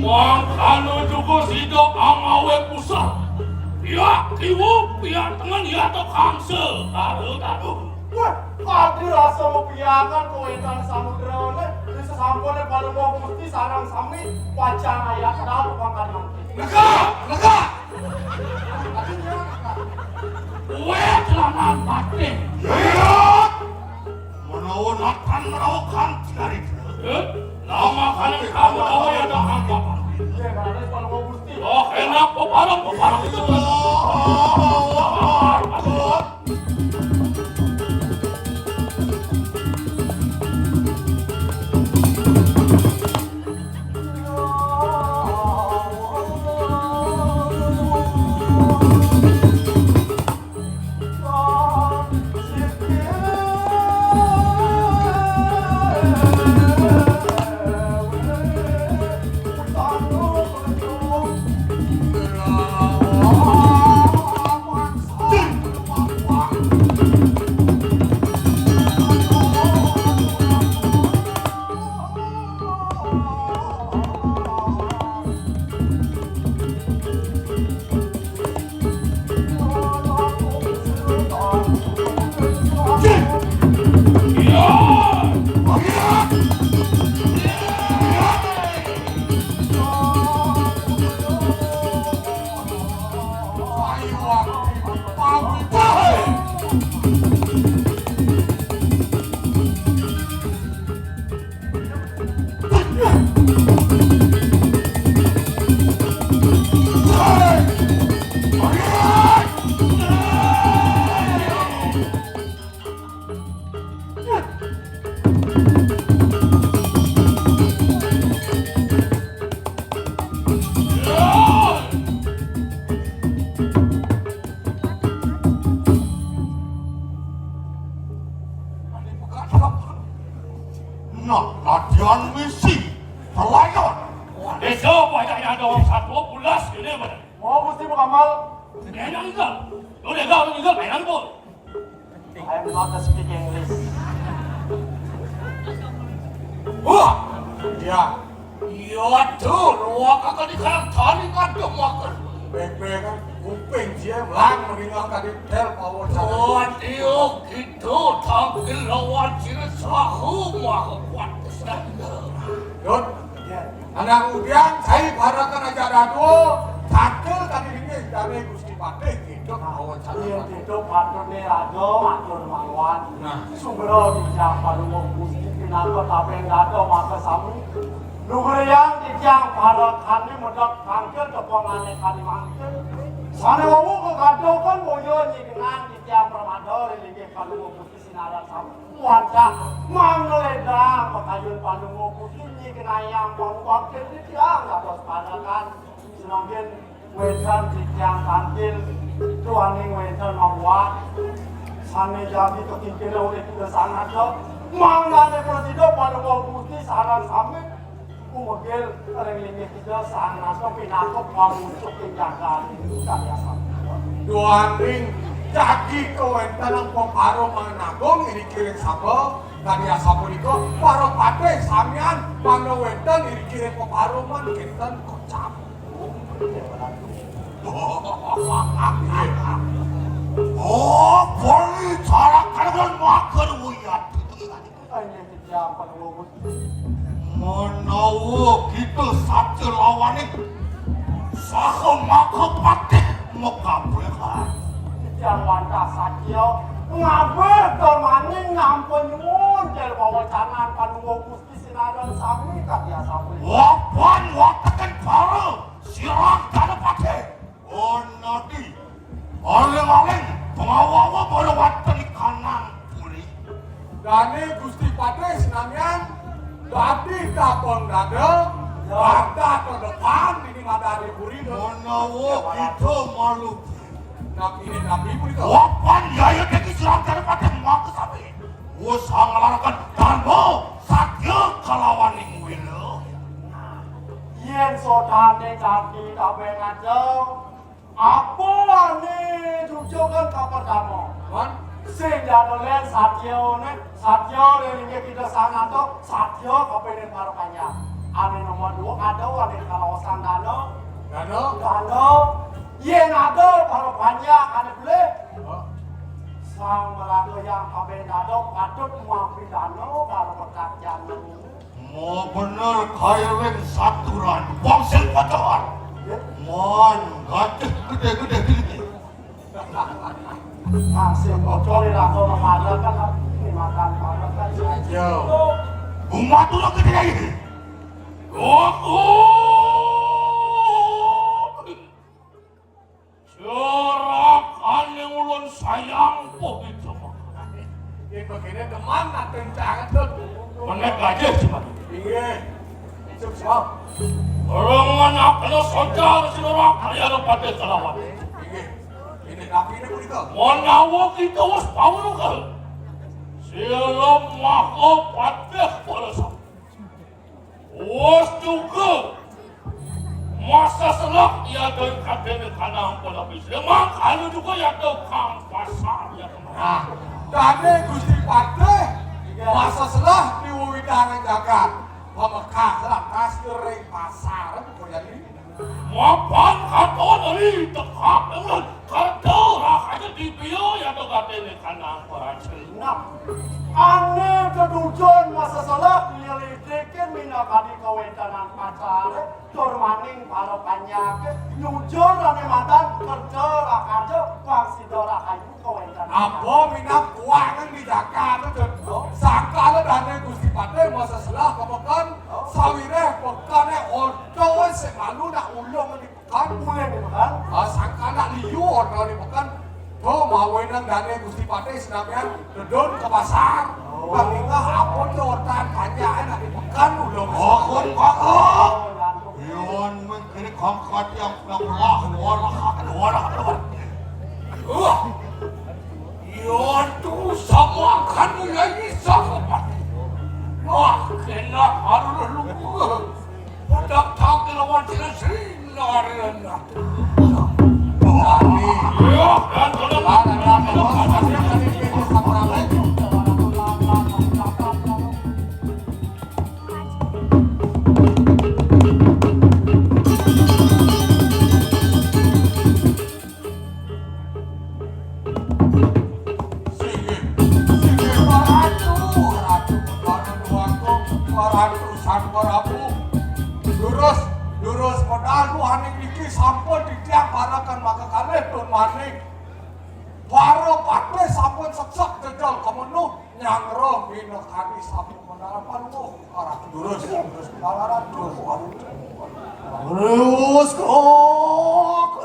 Mangkana juga sida angawé pusat. Ya, kiwup, ya, tengen, ya, to, kangse. Aduh, aduh. Wah, kadi rasa mapiyangan kawéntenan samudrané, di sesampuné Palungguh Gusti sareng sami pacang ayat dal pangkat mangkin. Lega, lega. Kowé celanan batin. Iya. Menawa natan menawa kan tinarita. Eh? Nama kali kamu tahu ya dah anggapan. Iya, mana Palungguh Gusti. Oh, enak peparang, peparang itu. Nah, latihan misi pelayan. Wah, desa banyak yang ada orang satu belas ini, mana? Mau mesti mengamal. Enak juga. Lu desa, lu juga, enak, Bu. I am not speak English. Wah, iya. Iya tuh, luak akan dikarang tani ngadem makan. Bek-bek kan, kuping dia lang meninggal tadi tel power sana. Waduh, gitu, tampil lawan sira sahu mah kuat kesana. Dot, anak udian, saya barakan aja dadu, cakil tadi ini dari Gusti Patih, gitu, power sana. Iya, gitu, patut nih, Rajo, matur mawon. Nah. Sumber di Japan Wong Gusti, pinaka tabeng dada maka sami. Lugreyang titiang parekane medhot mangkil tepangane kani mangkil. Sane wau kekadokan boya nyigenang titiang pramada ring linggih Palungguh Gusti sinaran sami. Wantah mangledang pakayun Palungguh Gusti nyigenayang pangubakti titiang dados parekan. Semangkin wénten titiang kantil, duaning wénten mabuat, sane jagi kakinkira olih Ida Sang Nata, mangdane prasida Palungguh Gusti sareng sami kumegil ring linggih Ida Sang Nata pinaka pangucuk ing jaganing karyasané. Duaning jagi kawéntenan peparuman agung ing kiring saba, karyasapunika para patih samian mangda wénten ing kiring peparuman kinten kocap. Oh, bali cara kaluan makan wiyat. Menawa kita saja lawaning saha maka patih makabehan. Titiang wantah saja ngabih tur maning ngampun nyuwun jar pawacanan Palungguh Gusti sinaran sami karyasané. Wapan watekan para sirang Danapati. Onati. Aling-aling pangawa-awa para wanteni kanang puri. Dane Gusti Patih sinamian dadi tapeng dada, garda terdepan dini madari puri. Menawa kita malu. Napi ini napi punika? Wapan yaya deki sirang Danapati maka sami. Wus nglaraken dharma satya kalawaning wila. Yen sodane jati tabeng aja, apa ane jujugan kapertama? Wan? Sing jadul yen satya ne, satya ring linggih Ida Sang Nata, satya kapene para panjang. Ane nomor dua ada ane kalawasan dana. Dana? Dana. Yén ada para panjak ané boleh, Sang Maraga Hyang Kabendana patut mapidana para pekak janeng. Mau bener kaya wing saturan, wong sing kotor. Ya. Mon, gadis gedé-gedé gini. Wong sing kotor iraga mapadakan, makan padakan. Ayo. Umat ulah gedé ini. Oh, oh. Jerakané ulun sayang po gitu. Yen begini teman nak kencang tuh. Menek aja cuma. Iya. Sukses. Orang mana kena sojar sinura kaya ada patih kelawan. Iya. Ini tapi ini begitu. Menawa kita wis paweruka. Sila maha patih para sang. Wus juga masa selak ya doy kadene kanang pola bisa. Mangkana juga ya do kang pasar ya. Nah, dane Gusti Patih masa selak di wewidangan jagat. Pamekah lantas kering pasar kok jadi. Mapan katon ari tekak dengan kerja rahaja di bio ya do kadene kanang pola. Nah, ane kedujon masa selak nyelidikin minakadi kawentanan pasar. Tur maning para panjake nyujur ane madan kerja rahaja pang sida rahayu kawéntenan. Apa minat kuangan di Jakarta, Cut? Oh. Sangkala dane Gusti Patih masa selah ka peken, oh, sawireh pekene ordo sing malu nak ulung di peken. Ulung di peken? Ah, sangkala liu ordo di peken. Tuh, mawenang dane Gusti Patih senamian dedun ke pasar. Oh. Kang Ingah, apa tuh ortan panjake nak dipekan ulo? Oh, kon kok. Yon mengkene kongkot yang pulang lah, keluar lah, keluar lah, keluar. Wah. Yon tuh sama kan mulai sama. Wah, kena harus lupa. Udah tak lawan jelas. Singgih, singgih, Ratu, Ratu, Ratu, Ratu, Ratu, Ratu, Durus, durus, pedal buhaning niki sampun titiang parakan maka kalih tur maning. Para patih sampun seksek jejal kemenuh, nyangro minakadi sampun menarapan. Oh, arah durus, durus, arah durus. Durus kok.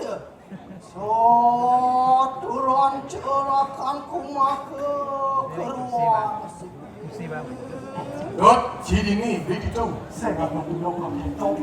Ya. Soturan cerakan kumaka keruang. Dot, sini nih, di situ. Saya nggak mau punya orang gitu.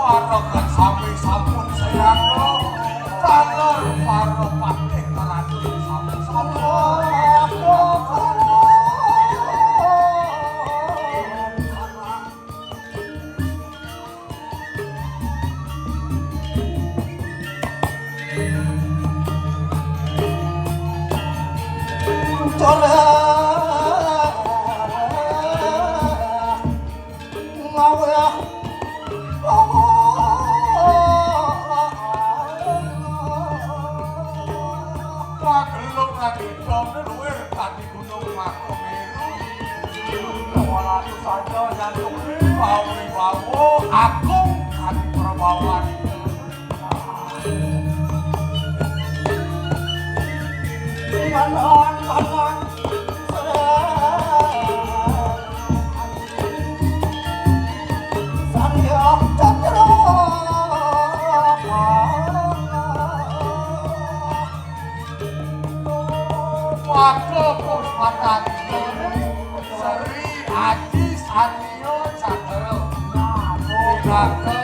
Para kasami sampun sayana, taler para patih ngarati sampun sampun. Jawabné luwih kadi gunung Makameru. Ora saja nyantuk bawi bawa agung kadi perbawan. Dengan awan panas, Sang Hyang Cakra. Waduh, Puspatari, Sri Aji Satrio Cakra. Pinaka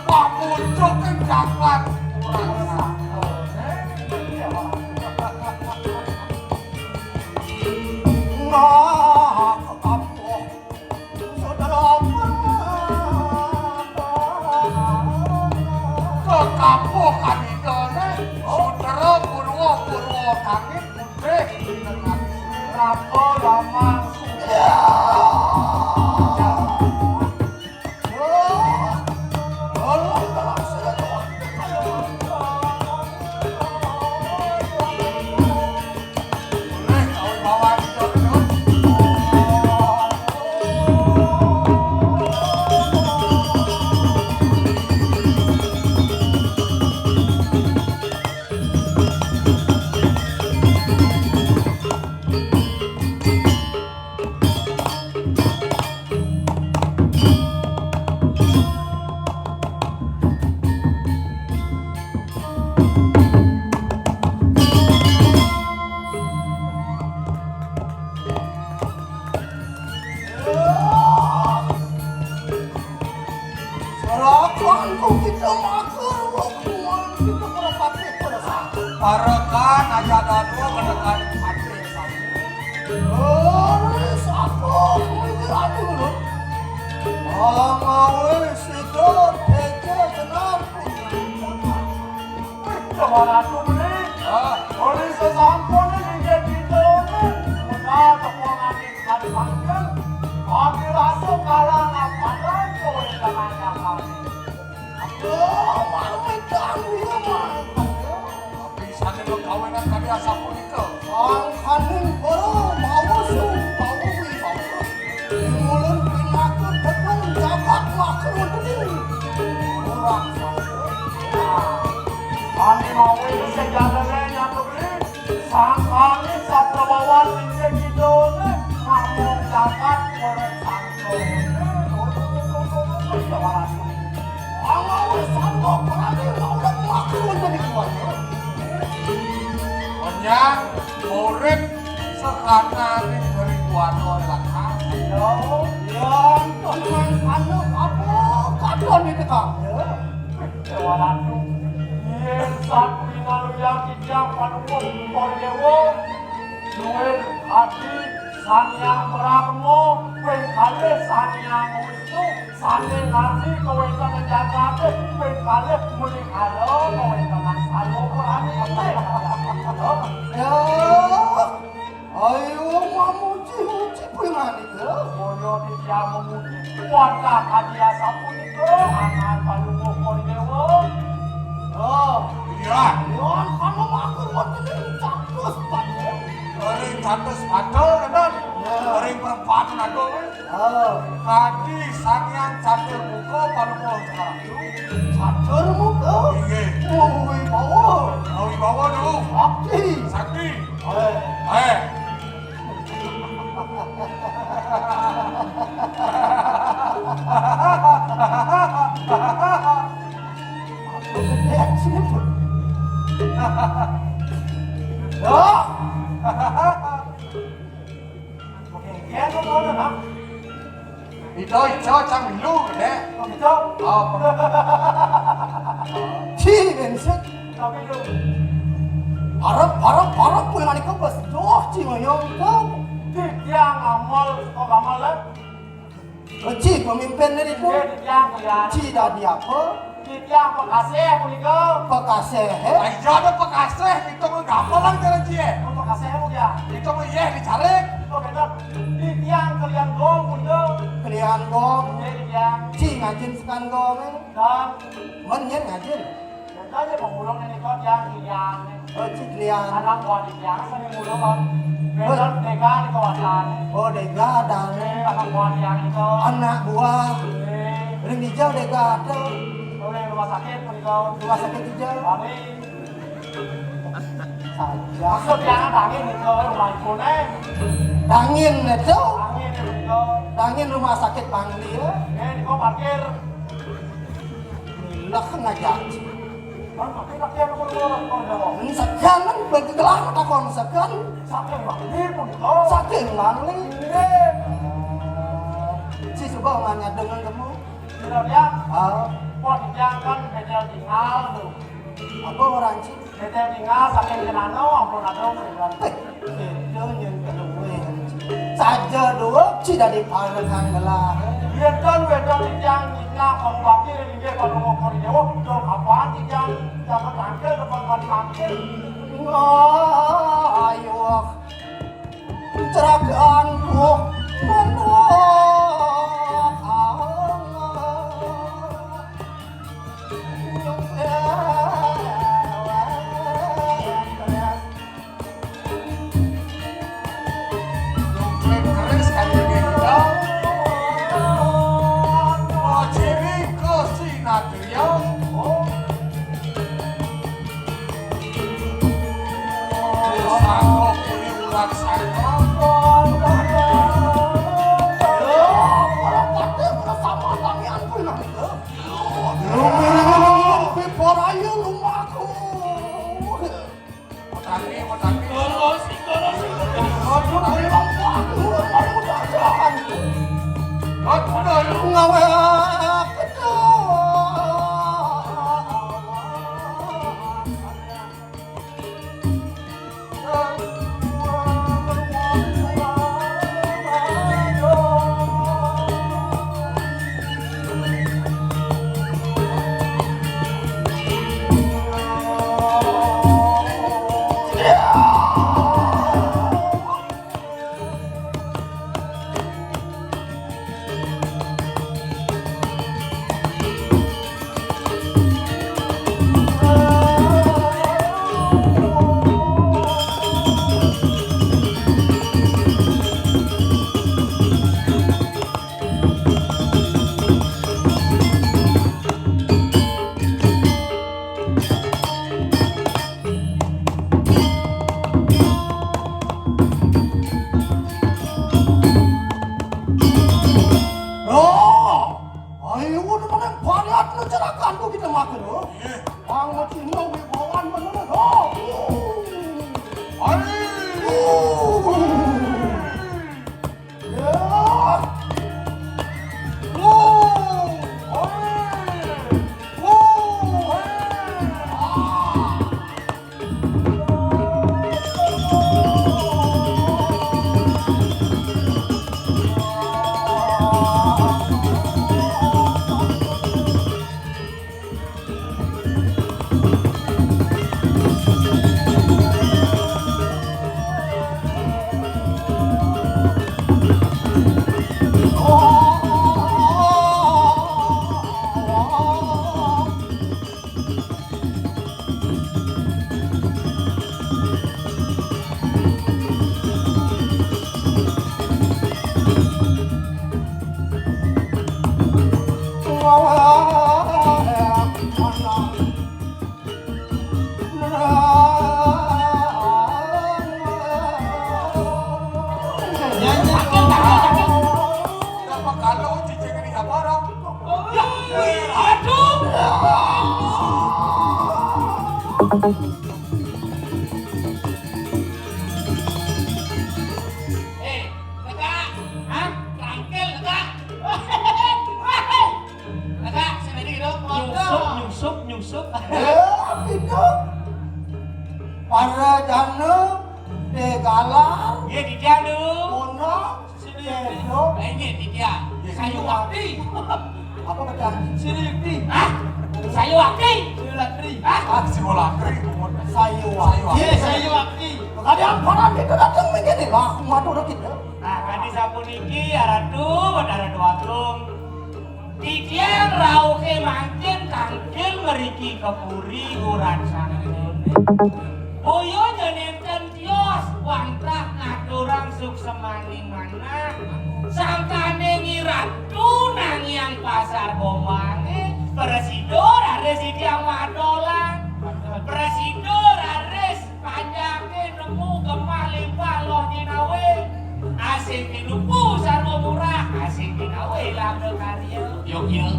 pamucuking jagat. Nah, kekapuh. Kekapuh kanidané, Sudra Purwa, Purwa Kangit, Putih, Raka Lamang. Serahkan ku kita makar, wong kuwan kita para patih pada saat. Parekan aja datu kenekan patih satu. Harus aku menjelaskan dulu. Amawi sido teke tenan punya. Coba ratu beli. Ah. Beli sesampun ini dia gitu. Udah tepung angin. Kami panggil, kami rasa kalah ngapalan kowe dengan kami. Aduh, malu mengganggu ya, Mas. Tapi sané pegawénan kami asapunika. Sangkaning para mawa supawi mawa. Mulun pinaka gedung jagat makruh gedung. Kurang sangka. Nah, kami mau ini sejadane nyatu beli. Sangkane saprabawan inggih kidulne namung jagat urip sangkane. Angawis sangka prane urip makruh dadi kuwasa. Onyang urip sakanane dadi kuwasa lan. Yo, yo, temen anu apa kadone tekang. Dewa Ratu, yen sakuwi naluyang titiang panuwun para dewa, luwih adi Sang Hyang Brahma, ping kalih Sang Hyang Wisnu, sane ngardi kawentenan jagate, ping kalih muni kala kawentenan sarwa prani. Ya, ayo mamuji-muji panganika. Kaya titiang memuji kuatah kadi asapunika, angan panuwuh para dewa. Oh. Iya. Nuwun kanggo matur wonten ing catus patung. Ring catus patung, enten. Ya. Ring perempatan agung. Oh. Kadi Sang Hyang Catur Muka panuwuh sekarang itu. Catur Muka? Inggih. Oh, wibawa. Oh, wibawa dulu. Sakti. Sakti. Eh. Eh. Yo. Oke, ya, tuh, tuh, tuh, nah. Ijo, ijo, cang milu, Dek. Oh, gitu? Oh, ci, bensin. Tapi itu. Parep, parep, parep, kuwi manika bes doh, ci ngoyong itu. Titiang amal, kok amal, eh? Ci pemimpin dari itu. Iya, titiang, iya. Ci dadi apa? Titiang pekasih punika. Pekasih, he? Lah, iya ada pekasih, itu mah gampang jalan, ci, eh. Oh, pekasih, Bu, ya. Itu mah iya dicarik. Oh, bener. Titiang kalian gong punika. Kalian gong. Iya, titiang. Ci ngajin sekan gong, eh. Dan men yen ngajin. Aja pemulung ini kok yang yang. Oh, Cik Lian. Anak buah di yang sini mulung kok. Bedot dega di kawasan. Oh, dega ada. Eh, anak buah yang itu. Anak buah. Eh. Ring hijau dega ada. Oleh rumah sakit pun itu. Rumah sakit hijau. Kami. Saja. Maksud yang angin itu rumah itu nih. Dangin itu. Angin itu. Dangin rumah sakit Bangli ya. Eh, di kau parkir. Lah, ngajak. Kan pakai kaki yang perlu orang kau jawab. Ini sekian kan, bagi gelar takon sekian. Saking Bangli pun kau. Saking Bangli. Iya. Si coba nanya dengan kamu. Tidak ya. Ah. Kok dijangan beda tinggal tuh. Apa orang sih? Beda tinggal saking kenano ampun aduh. Eh, itu yang kedua. Saja dua, si dari parekan gelah. Iya kan, wedok tijang nyingak, kamu wakil, ini dia kalau mau kori jawab, dong apaan tijang, dapat tangkel, dapat mati makin. Wah, ayo. Kecelakaan, oh, menolak. Terus, terus, terus. Aduh, ayo, ayo, ayo, ayo, ayo, ayo. Ngawe. Ayo, udah mana banyak lu cerakan tuh kita makan, loh. Bang, mau cino, gue bawaan mana, loh. Ayo. Eh, lega. Hah? Trangkil, lega. Lega, sing dadi gitu. Nyusup, nyusup, nyusup. Eh, itu. Para jana, degalar. Iya, di dia, duh. Monang, sini. Cedok. Eh, iya, di dia. Sayu wakti. Apa kata? Sini, Yukti. Hah? Sayu wakti. Sini, Latri. Hah? Ah, si Bolatri, umur. Sayu wakti. Iya, sayu wakti. Tadi amparan itu datang begini lah, madu udah gitu. Nah, kadi sapuniki, Aratu, Aratu Agung. Titiang rauhé mangkin tangkil mriki ka puri urat sangkene. Boya nenten tios wantah ngaturang suksmaning manah. Sangkaning Ratu nangiang pasar gombangé, prasida raris titiang madolan. Prasida raris panjaké nemu gemah limpah loh jinawé. Asing tinuku sarwa murah, asing jinawé labda karya. Yuk, yuk.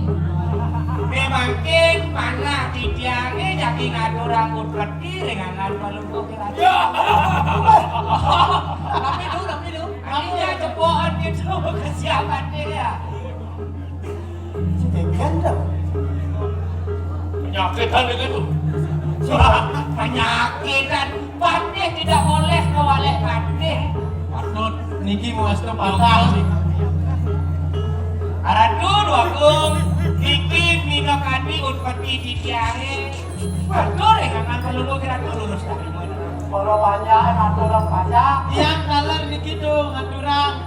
Mangkin manah titiangé jagi ngaturang utpeti ring angga Palungguh Ratu. Ya. Tapi dulu, tapi dulu. Artinya cepokan gitu kesiapannya ya. Si Degen tuh. Penyakitan itu. Penyakitan. Patih tidak boleh kewalik patih. Patut niki mawasta patah. Ratu Déwa Agung, niki minakadi utpeti titiangé. Waduh, ring angga Palungguh Ratu lurus tadi. Para panjak, atur panjak. Tiang taler niki tuh ngaturang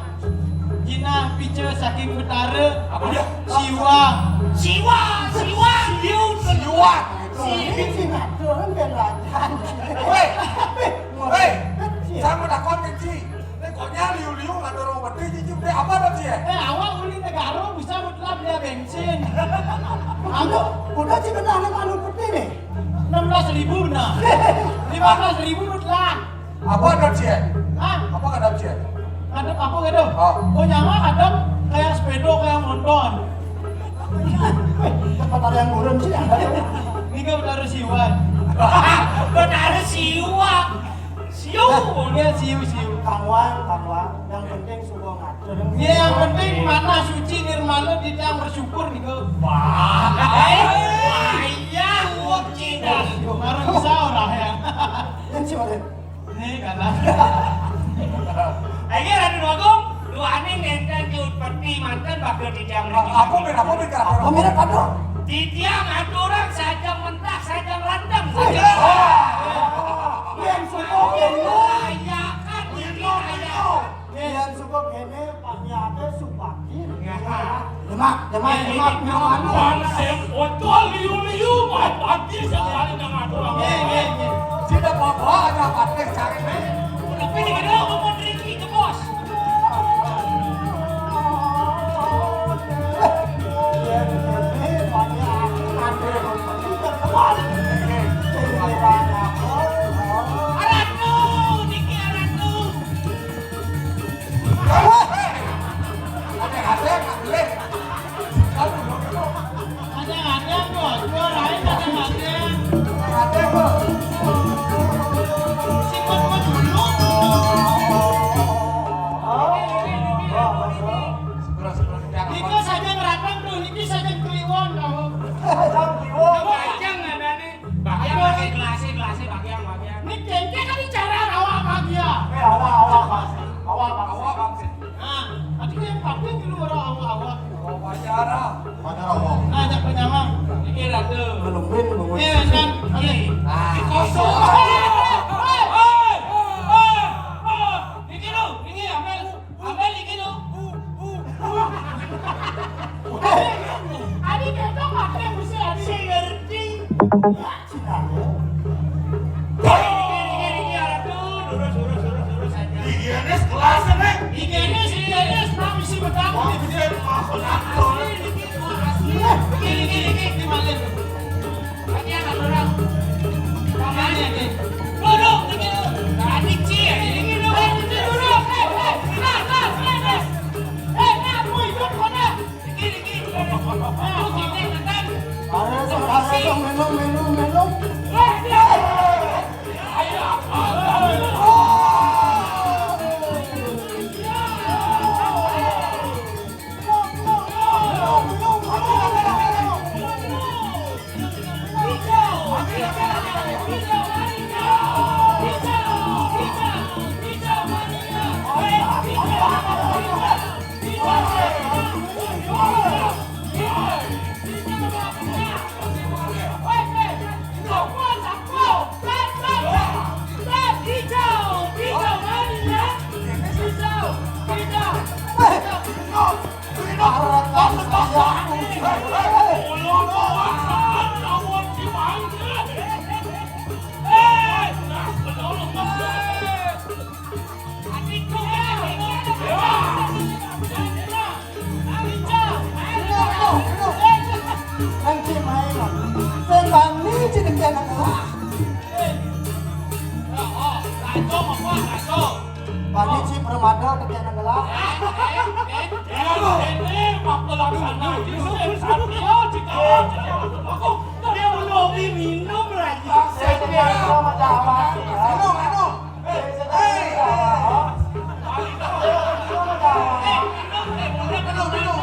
jinah pica saking Betara. Apa dia? Siwa. Siwa, siwa. Siu, siwa. Siu. Ini sing ngatur kan rajan. Woi. Woi. Sama takon kan, Ci. Ini koknya liu-liu ngatur orang peti, Ci. Udah apa dah, Ci, ya? Eh, awak uli negara bisa mutlak dia bensin. Anu, udah Ci kenal sama anu peti nih. Enam belas ribu benar. Lima belas ribu mutlak. Apa ada, Ci? Hah? Apa ada, Ci? Ngadep apa gitu? Oh. Oh, nyama ngadep kayak sepeda, kayak motor. Tempat ada yang gurun sih. Ini kan Betara Siwan. Betara Siwan. Siu. Nah, dia siu, siu. Kang Wan, Kang Wan. Yang penting suka ngatur. Ya, yang penting manah suci nirmala titiang bersyukur nih, Kang. Wah. Wah, iya, wong Cina. Baru bisa orang ya. Yang sih, Mas. Ini kalah. Ayo, Ratu Déwa Agung, duaning nenten ki utpeti manten bakal titiang mriki. Apa men, apa men, Kak? Apa men, Kak? Titiang aturang sajeng mentah, sajeng ranteng. Sajeng. Yen suka kene. Ayakan, ayakan. Yen suka kene, panjake supati. Demak, demak, demak, demak. Bang sing foto liu-liu, mai pati sekali nang aku. Nggih, nggih, nggih. Sida bawa aja pati cari. Tapi ning ada ngomong Riki ke bos. Aratu, niki aratu. Niki saja ngeratang tuh, niki saja kliwon kamu. Kacang nganane. Bagian pakai gelasnya, gelasnya bagian, bagian. Ini kengke kan bicara awak bagian. Eh, awak, awak, Mas. Awak, Mas. Awak, Mas. Nah, tadi yang pakai di luar awak, awak. Oh, pacara. Pacara awak. Nah, ajak penyamang. Ini ratu. Belum, belum. Eh, kan, oke. Ah. Kosong. Hei, hei, hei, hei. Ini lu, ini ambil. Ambil iki lho. Adi ketok apa yang mesti Adi? Sing ngerti. Iki, iki, iki, aduh, lurus, lurus, lurus, lurus aja. Higienis kelas ini. Higienis, higienis, Pak, mesti betah. Wah, iya, Pak, benar. Asli, iki, Pak, asli. Iki, iki, iki, iki, Pak. Ini si permata, tapi anak gelah. Ini apa laksana? Ini satria, cikawa, cikawa. Aku, dia belum minum lagi. Saya tidak bisa menjawab. Minum, minum. Eh, eh. Minum, minum, minum, minum. Minum, minum, minum.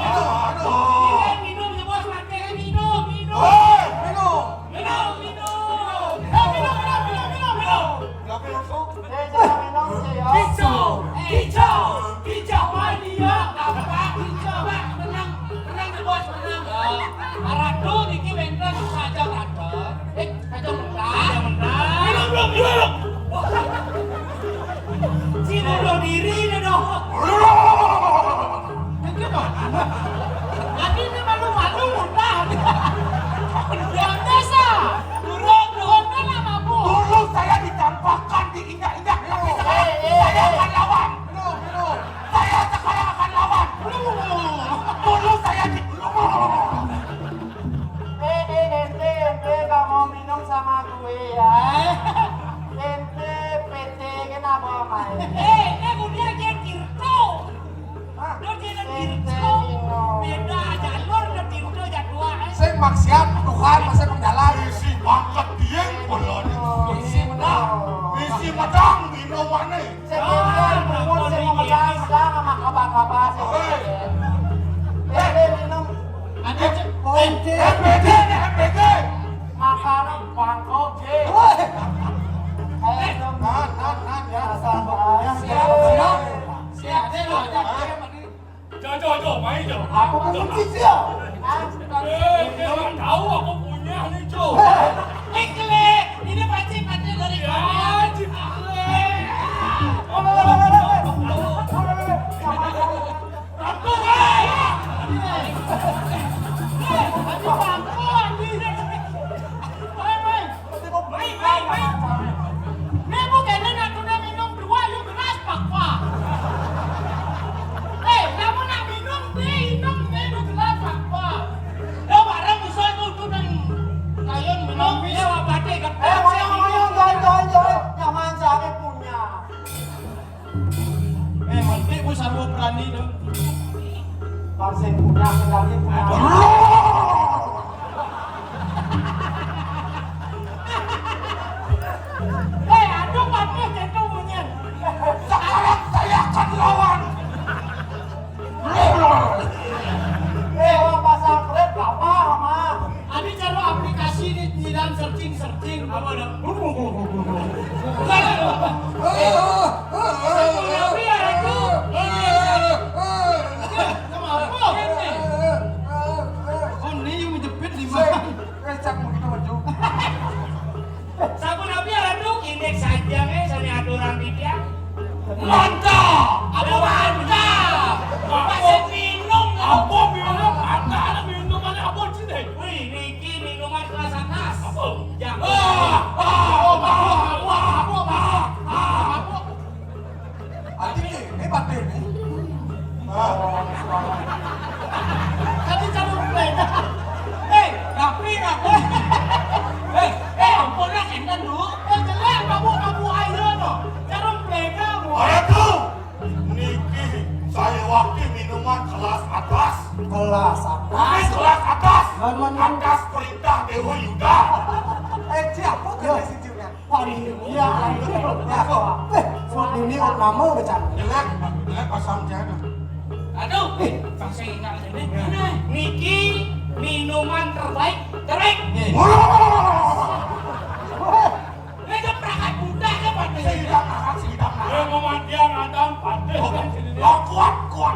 Minum, minum. Eh, minum. Minum, minum. Eh, minum, minum, minum, minum, minum. Minum, minum, minum, minum. Eh, jangan minum, sih, ya. Kicau, kicau, kicau mania. Apa? Kicau, Pak. Tenang, tenang, Bos, tenang. Eh, Ratu niki wénten saja, Ratu. Eh, saja mentah. Saja mentah. Minum, minum, minum. Si bunuh diri nih, dong. Tadi ini malu-malu muntah. Biasa. Turun, turun, kan apa, Bu? Dulu saya dicampakkan, diinjak-injak, tapi sekarang saya akan lawan. Saya sekarang akan lawan. Dulu saya di... Eh, eh, ente, ente nggak mau minum sama gue, ya? Ente P T kenapa, Mai? Eh, ini gue dia, dia Tirto. Hah? Lo dia Tirto. Beda jalur, lo Tirto jadwal, eh. Sing maksiat, Tuhan, masa nang jalan. Isi bangket dia, kalau ada isi medang. Isi medang, minumannya. Sing pinter, bungut, sing mau medang, medang sama kabar-kabar, sing pinter. Eh, eh, minum. Ada cek. Eh, eh, M P G nih, M P G. Makanan bangkok, G. Woi. Eh, nah, nah, nah, ya. Asal bayar. Siap, siap. Siap, siap. Jauh, jauh, jauh, main jauh. Aku benci dia. Eh, dia nggak tahu aku punya nih, Cok. Eh, Kle, ini pasti, pasti dari kalian. Cik Kle. Ratu, eh. Eh, aduh, Ratu, anjing. Eh, eh. Mai, mai, mai. Né bukan nak guna minum dua, yuk gelas pakwa. Eh, kamu nak minum, né minum, né yuk gelas pakwa. Lo bareng musuh itu tuh dan kalian minum, ya, apa deh, kan? Eh, ngoyong, ngoyong, jangan, jangan, jangan. Nyaman saya punya. Eh, mati, gue sarwa berani dong. Kalau saya punya, saya lagi punya. Eh, aduh, mati, itu bunyi. Sekarang saya akan lawan. Eh, orang pasang kret, apa, sama? Adi cara aplikasi ini nyiram searching, searching. Apa ada? Tapi ya itu. Oh, ini yang menjepit di mana? Eh, cak begitu maju. Sampun abi aduh, indeks saja, eh, sami aturan di dia. Mantap. Apa mantap? Masih minum. Apa minum? Mantap, ada minuman apa sih, deh? Wih, niki minuman kelas atas. Apa? Jangan. Ah, ah, ah, ah, ah, ah, ah. Ati kéné batin né. Tadi jarum pléga. Eh, tapi aku. Eh, eh, ampun lah, enten dulu. Eh, jelek, mabuk-mabuk aja no. Jarum pléga, Bu. Aduh, niki saya waktu minuman kelas atas. Kelas atas. Ini kelas atas. Atas perintah Dewa Yuda. Eh, siapa kena si Juna? Panitia, ayo. Eh, buat ini kok nama becak. Jelek, jelek pasang jalan. Aduh, eh, kasih ingat ini. Niki minuman terbaik, terbaik. Nih. Ini perangkat budak ya, Pak. Sidang anak, sidang anak. Eh, mau matian, Adam, Pak. Oh, kuat, kuat.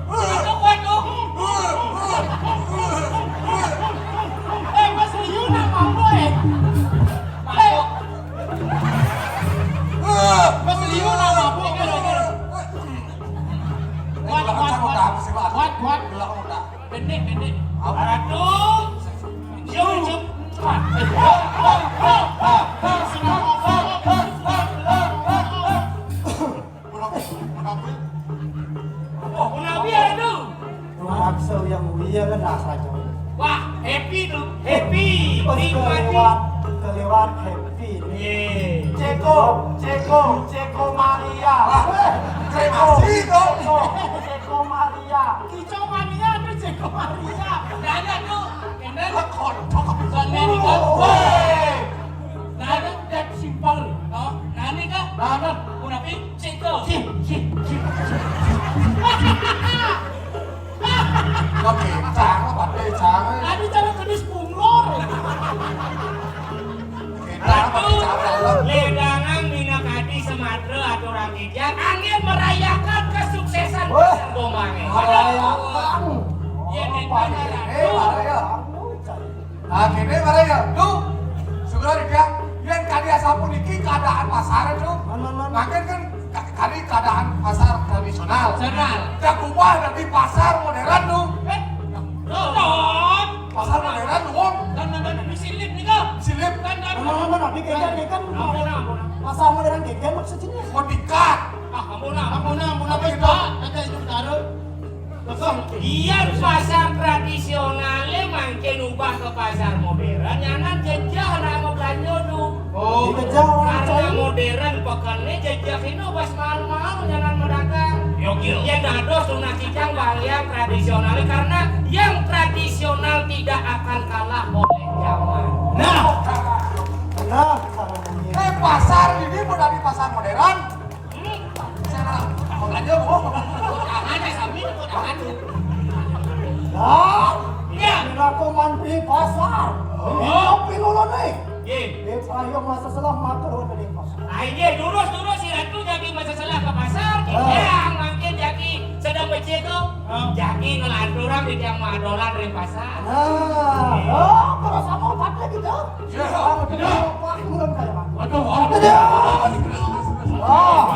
Aduh, waduh. Eh, Mas Liu nak mabuk, eh? Mabuk. Mas Liu nak mabuk, gara-gara. Kuat, kuat, kuat. Kuat, kuat. Pendek, pendek. Apa? Ratu. Jauh, jauh. Oh, kenapa ya itu? Tuh, Axel yang mulia kan rasa coy. Wah, happy tuh, happy. Pas nikmati. Kelewat, kelewat happy. Iya. Ceko, Ceko, Ceko Maria. Ah, kremasi, Ceko, Ceko Maria. Ceko Maria, aduh, Ceko Maria. Nanya tuh, ini lah kontol. Bukan ini kan. Woi. Nanya, dat simpel. Oh, nanya kan? Nanya. Udah pi, Ceko. Cih, cih, cih. Oke, cang apa deh, cang? Tadi cara kedis punglor. Oke, cang apa deh, cang? Ledangan minangka di Sumatera aturan kijang, angin merayakan kesuksesan. Wah, pasar Gombang. Merayakan. Ya, dan eh, merayakan. Akhirnya mana ya? Tuh, segera dia. Yang tadi asal puniki keadaan pasar itu. Man, man, man. Makin kan ka-, tadi keadaan pasar tradisional. Tradisional. Yang ubah dari pasar modern tuh. Eh, non. Pasar modern tuh, Wong. Kan, kan, kan, ini silip nih, Kak. Silip. Kan, kan. Mana, mana, mana? Di kejar, di kan. Ampun, ampun. Pasar modern kejar maksudnya. Mau dikat. Ah, ampun, ampun, ampun, apa itu? Ada itu taruh. Iya, pasar tradisionalnya makin ubah ke pasar modern, nyanan jejeh anak mau belanja tuh. Oh. Jejeh orang. Karena modern, pekannya jejeh ini pas malu-malu nyanan medagang. Yo, yo. Yang dados tunas cicang bang yang tradisionalnya, karena yang tradisional tidak akan kalah oleh zaman. Nah. Benar. Eh, pasar ini mau dari pasar modern. Sana, makanya gua. Tangannya sambil gua tangan. Lah, ya. Kenapa man pi pasar? Oh. Ini pinulo nih. Ye. Di payung masa selah makan udah di pasar. Ah, iya, durus, durus, si Ratu jadi masa selah ke pasar. Ah. Yang makin jadi sedang becek tuh. Ah. Jadi ngelanturan di yang madolan di pasar. Nah, oh, terus sama pakai gitu. Iya. Iya. Waduh, waduh. Waduh.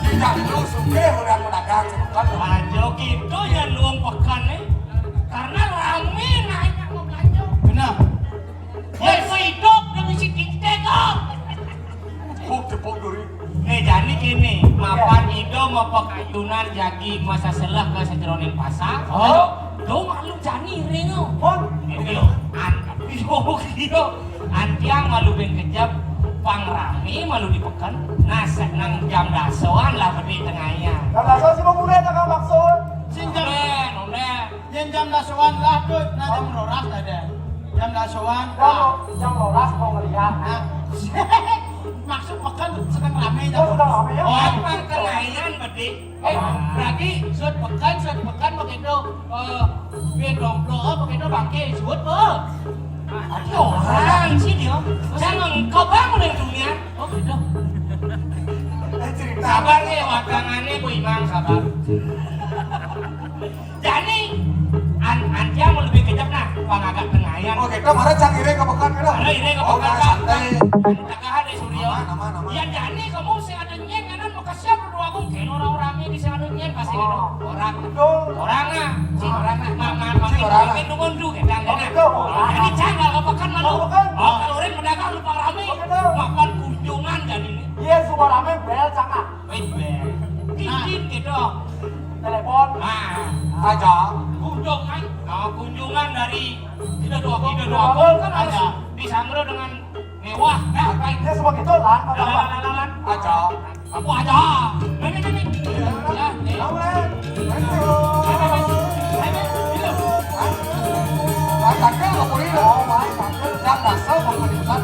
Tidak, lu sugih udah pedagang, cepetan. Aja gitu ya, luang pekan nih. Karena rame naiknya mau belanja. Benar. Woi, hidup udah mesti dicek, oh. Tepuk, tepuk duri. Nih, jani gini, mapan ido mau pekayunan jagi masa selah ke sejeroning pasar. Oh. Ayo, lu malu jani ring, oh. Pun. Ini lo, an-, yo, yo. Antiang malu ben kejep, pang rame malu di peken. Nah, se-, nang jam dasoan lah bedi tengayan. Jam dasoan sih mau mulai, tak maksud. Sing jam. Onden, onden. Yen jam dasoan lah tuh, nah jam roras ada. Jam dasoan. Jam, jam roras mau ngeliat. Nah. Maksud peken sedang rame jam. Oh, sedang rame ya? Oh, emang tengayan bedi. Eh, berarti suut peken, suut peken begitu, eh, ben domplo, eh, begitu bangke, suut, eh. Ada orang sih dia. Jangan kau bangun yang dunia. Oh, gitu. Eh, cerita. Sabar nih, wakangannya Bu Imang, sabar. Jani, an-, antiang mau lebih kejap nah, pang agak tengayan. Oh, kita marah cang iring ke pekan, gitu. Marah iring ke pekan, Kang. Santai. Takahan deh, Suryo. Aman, aman, aman. Ya, Jani, kamu sih ada nyen, kanan mau kesiap lu dua gung. Kayaknya orang-orangnya di sana ada nyen, pasti gitu. Oh. Orang. Betul. Orang nah, si orang nah, ma-, ma-, makin, orang nah. Makin nunggu tuh, gitu, kan. Oh, gitu. Jadi, cang, kalau ke pekan, malu. Kalau pekan. Oh, kalau orang pedagang, lupa rame. Oh, gitu. Makan kunjungan, jadi ini. Iya, suka rame, bel, cang, ah. Wih, bel. Nah. Izin, gitu. Telepon. Nah. Aja. Kunjungan. Nah, kunjungan dari kita dua, kita dua, kan ada. Disanggro dengan mewah. Nah, baik. Dia semua gitu, lan, lan, lan, lan, lan. Aja. Apa aja? Ini, ini, ini. Ya, nih. Tahu, Len? Thank you. Ini, ini, ini. Ini. Hah? Nah, tanggal nggak boleh, loh. Oh, baik, tanggal. Yang dasar, mau menimbulkan.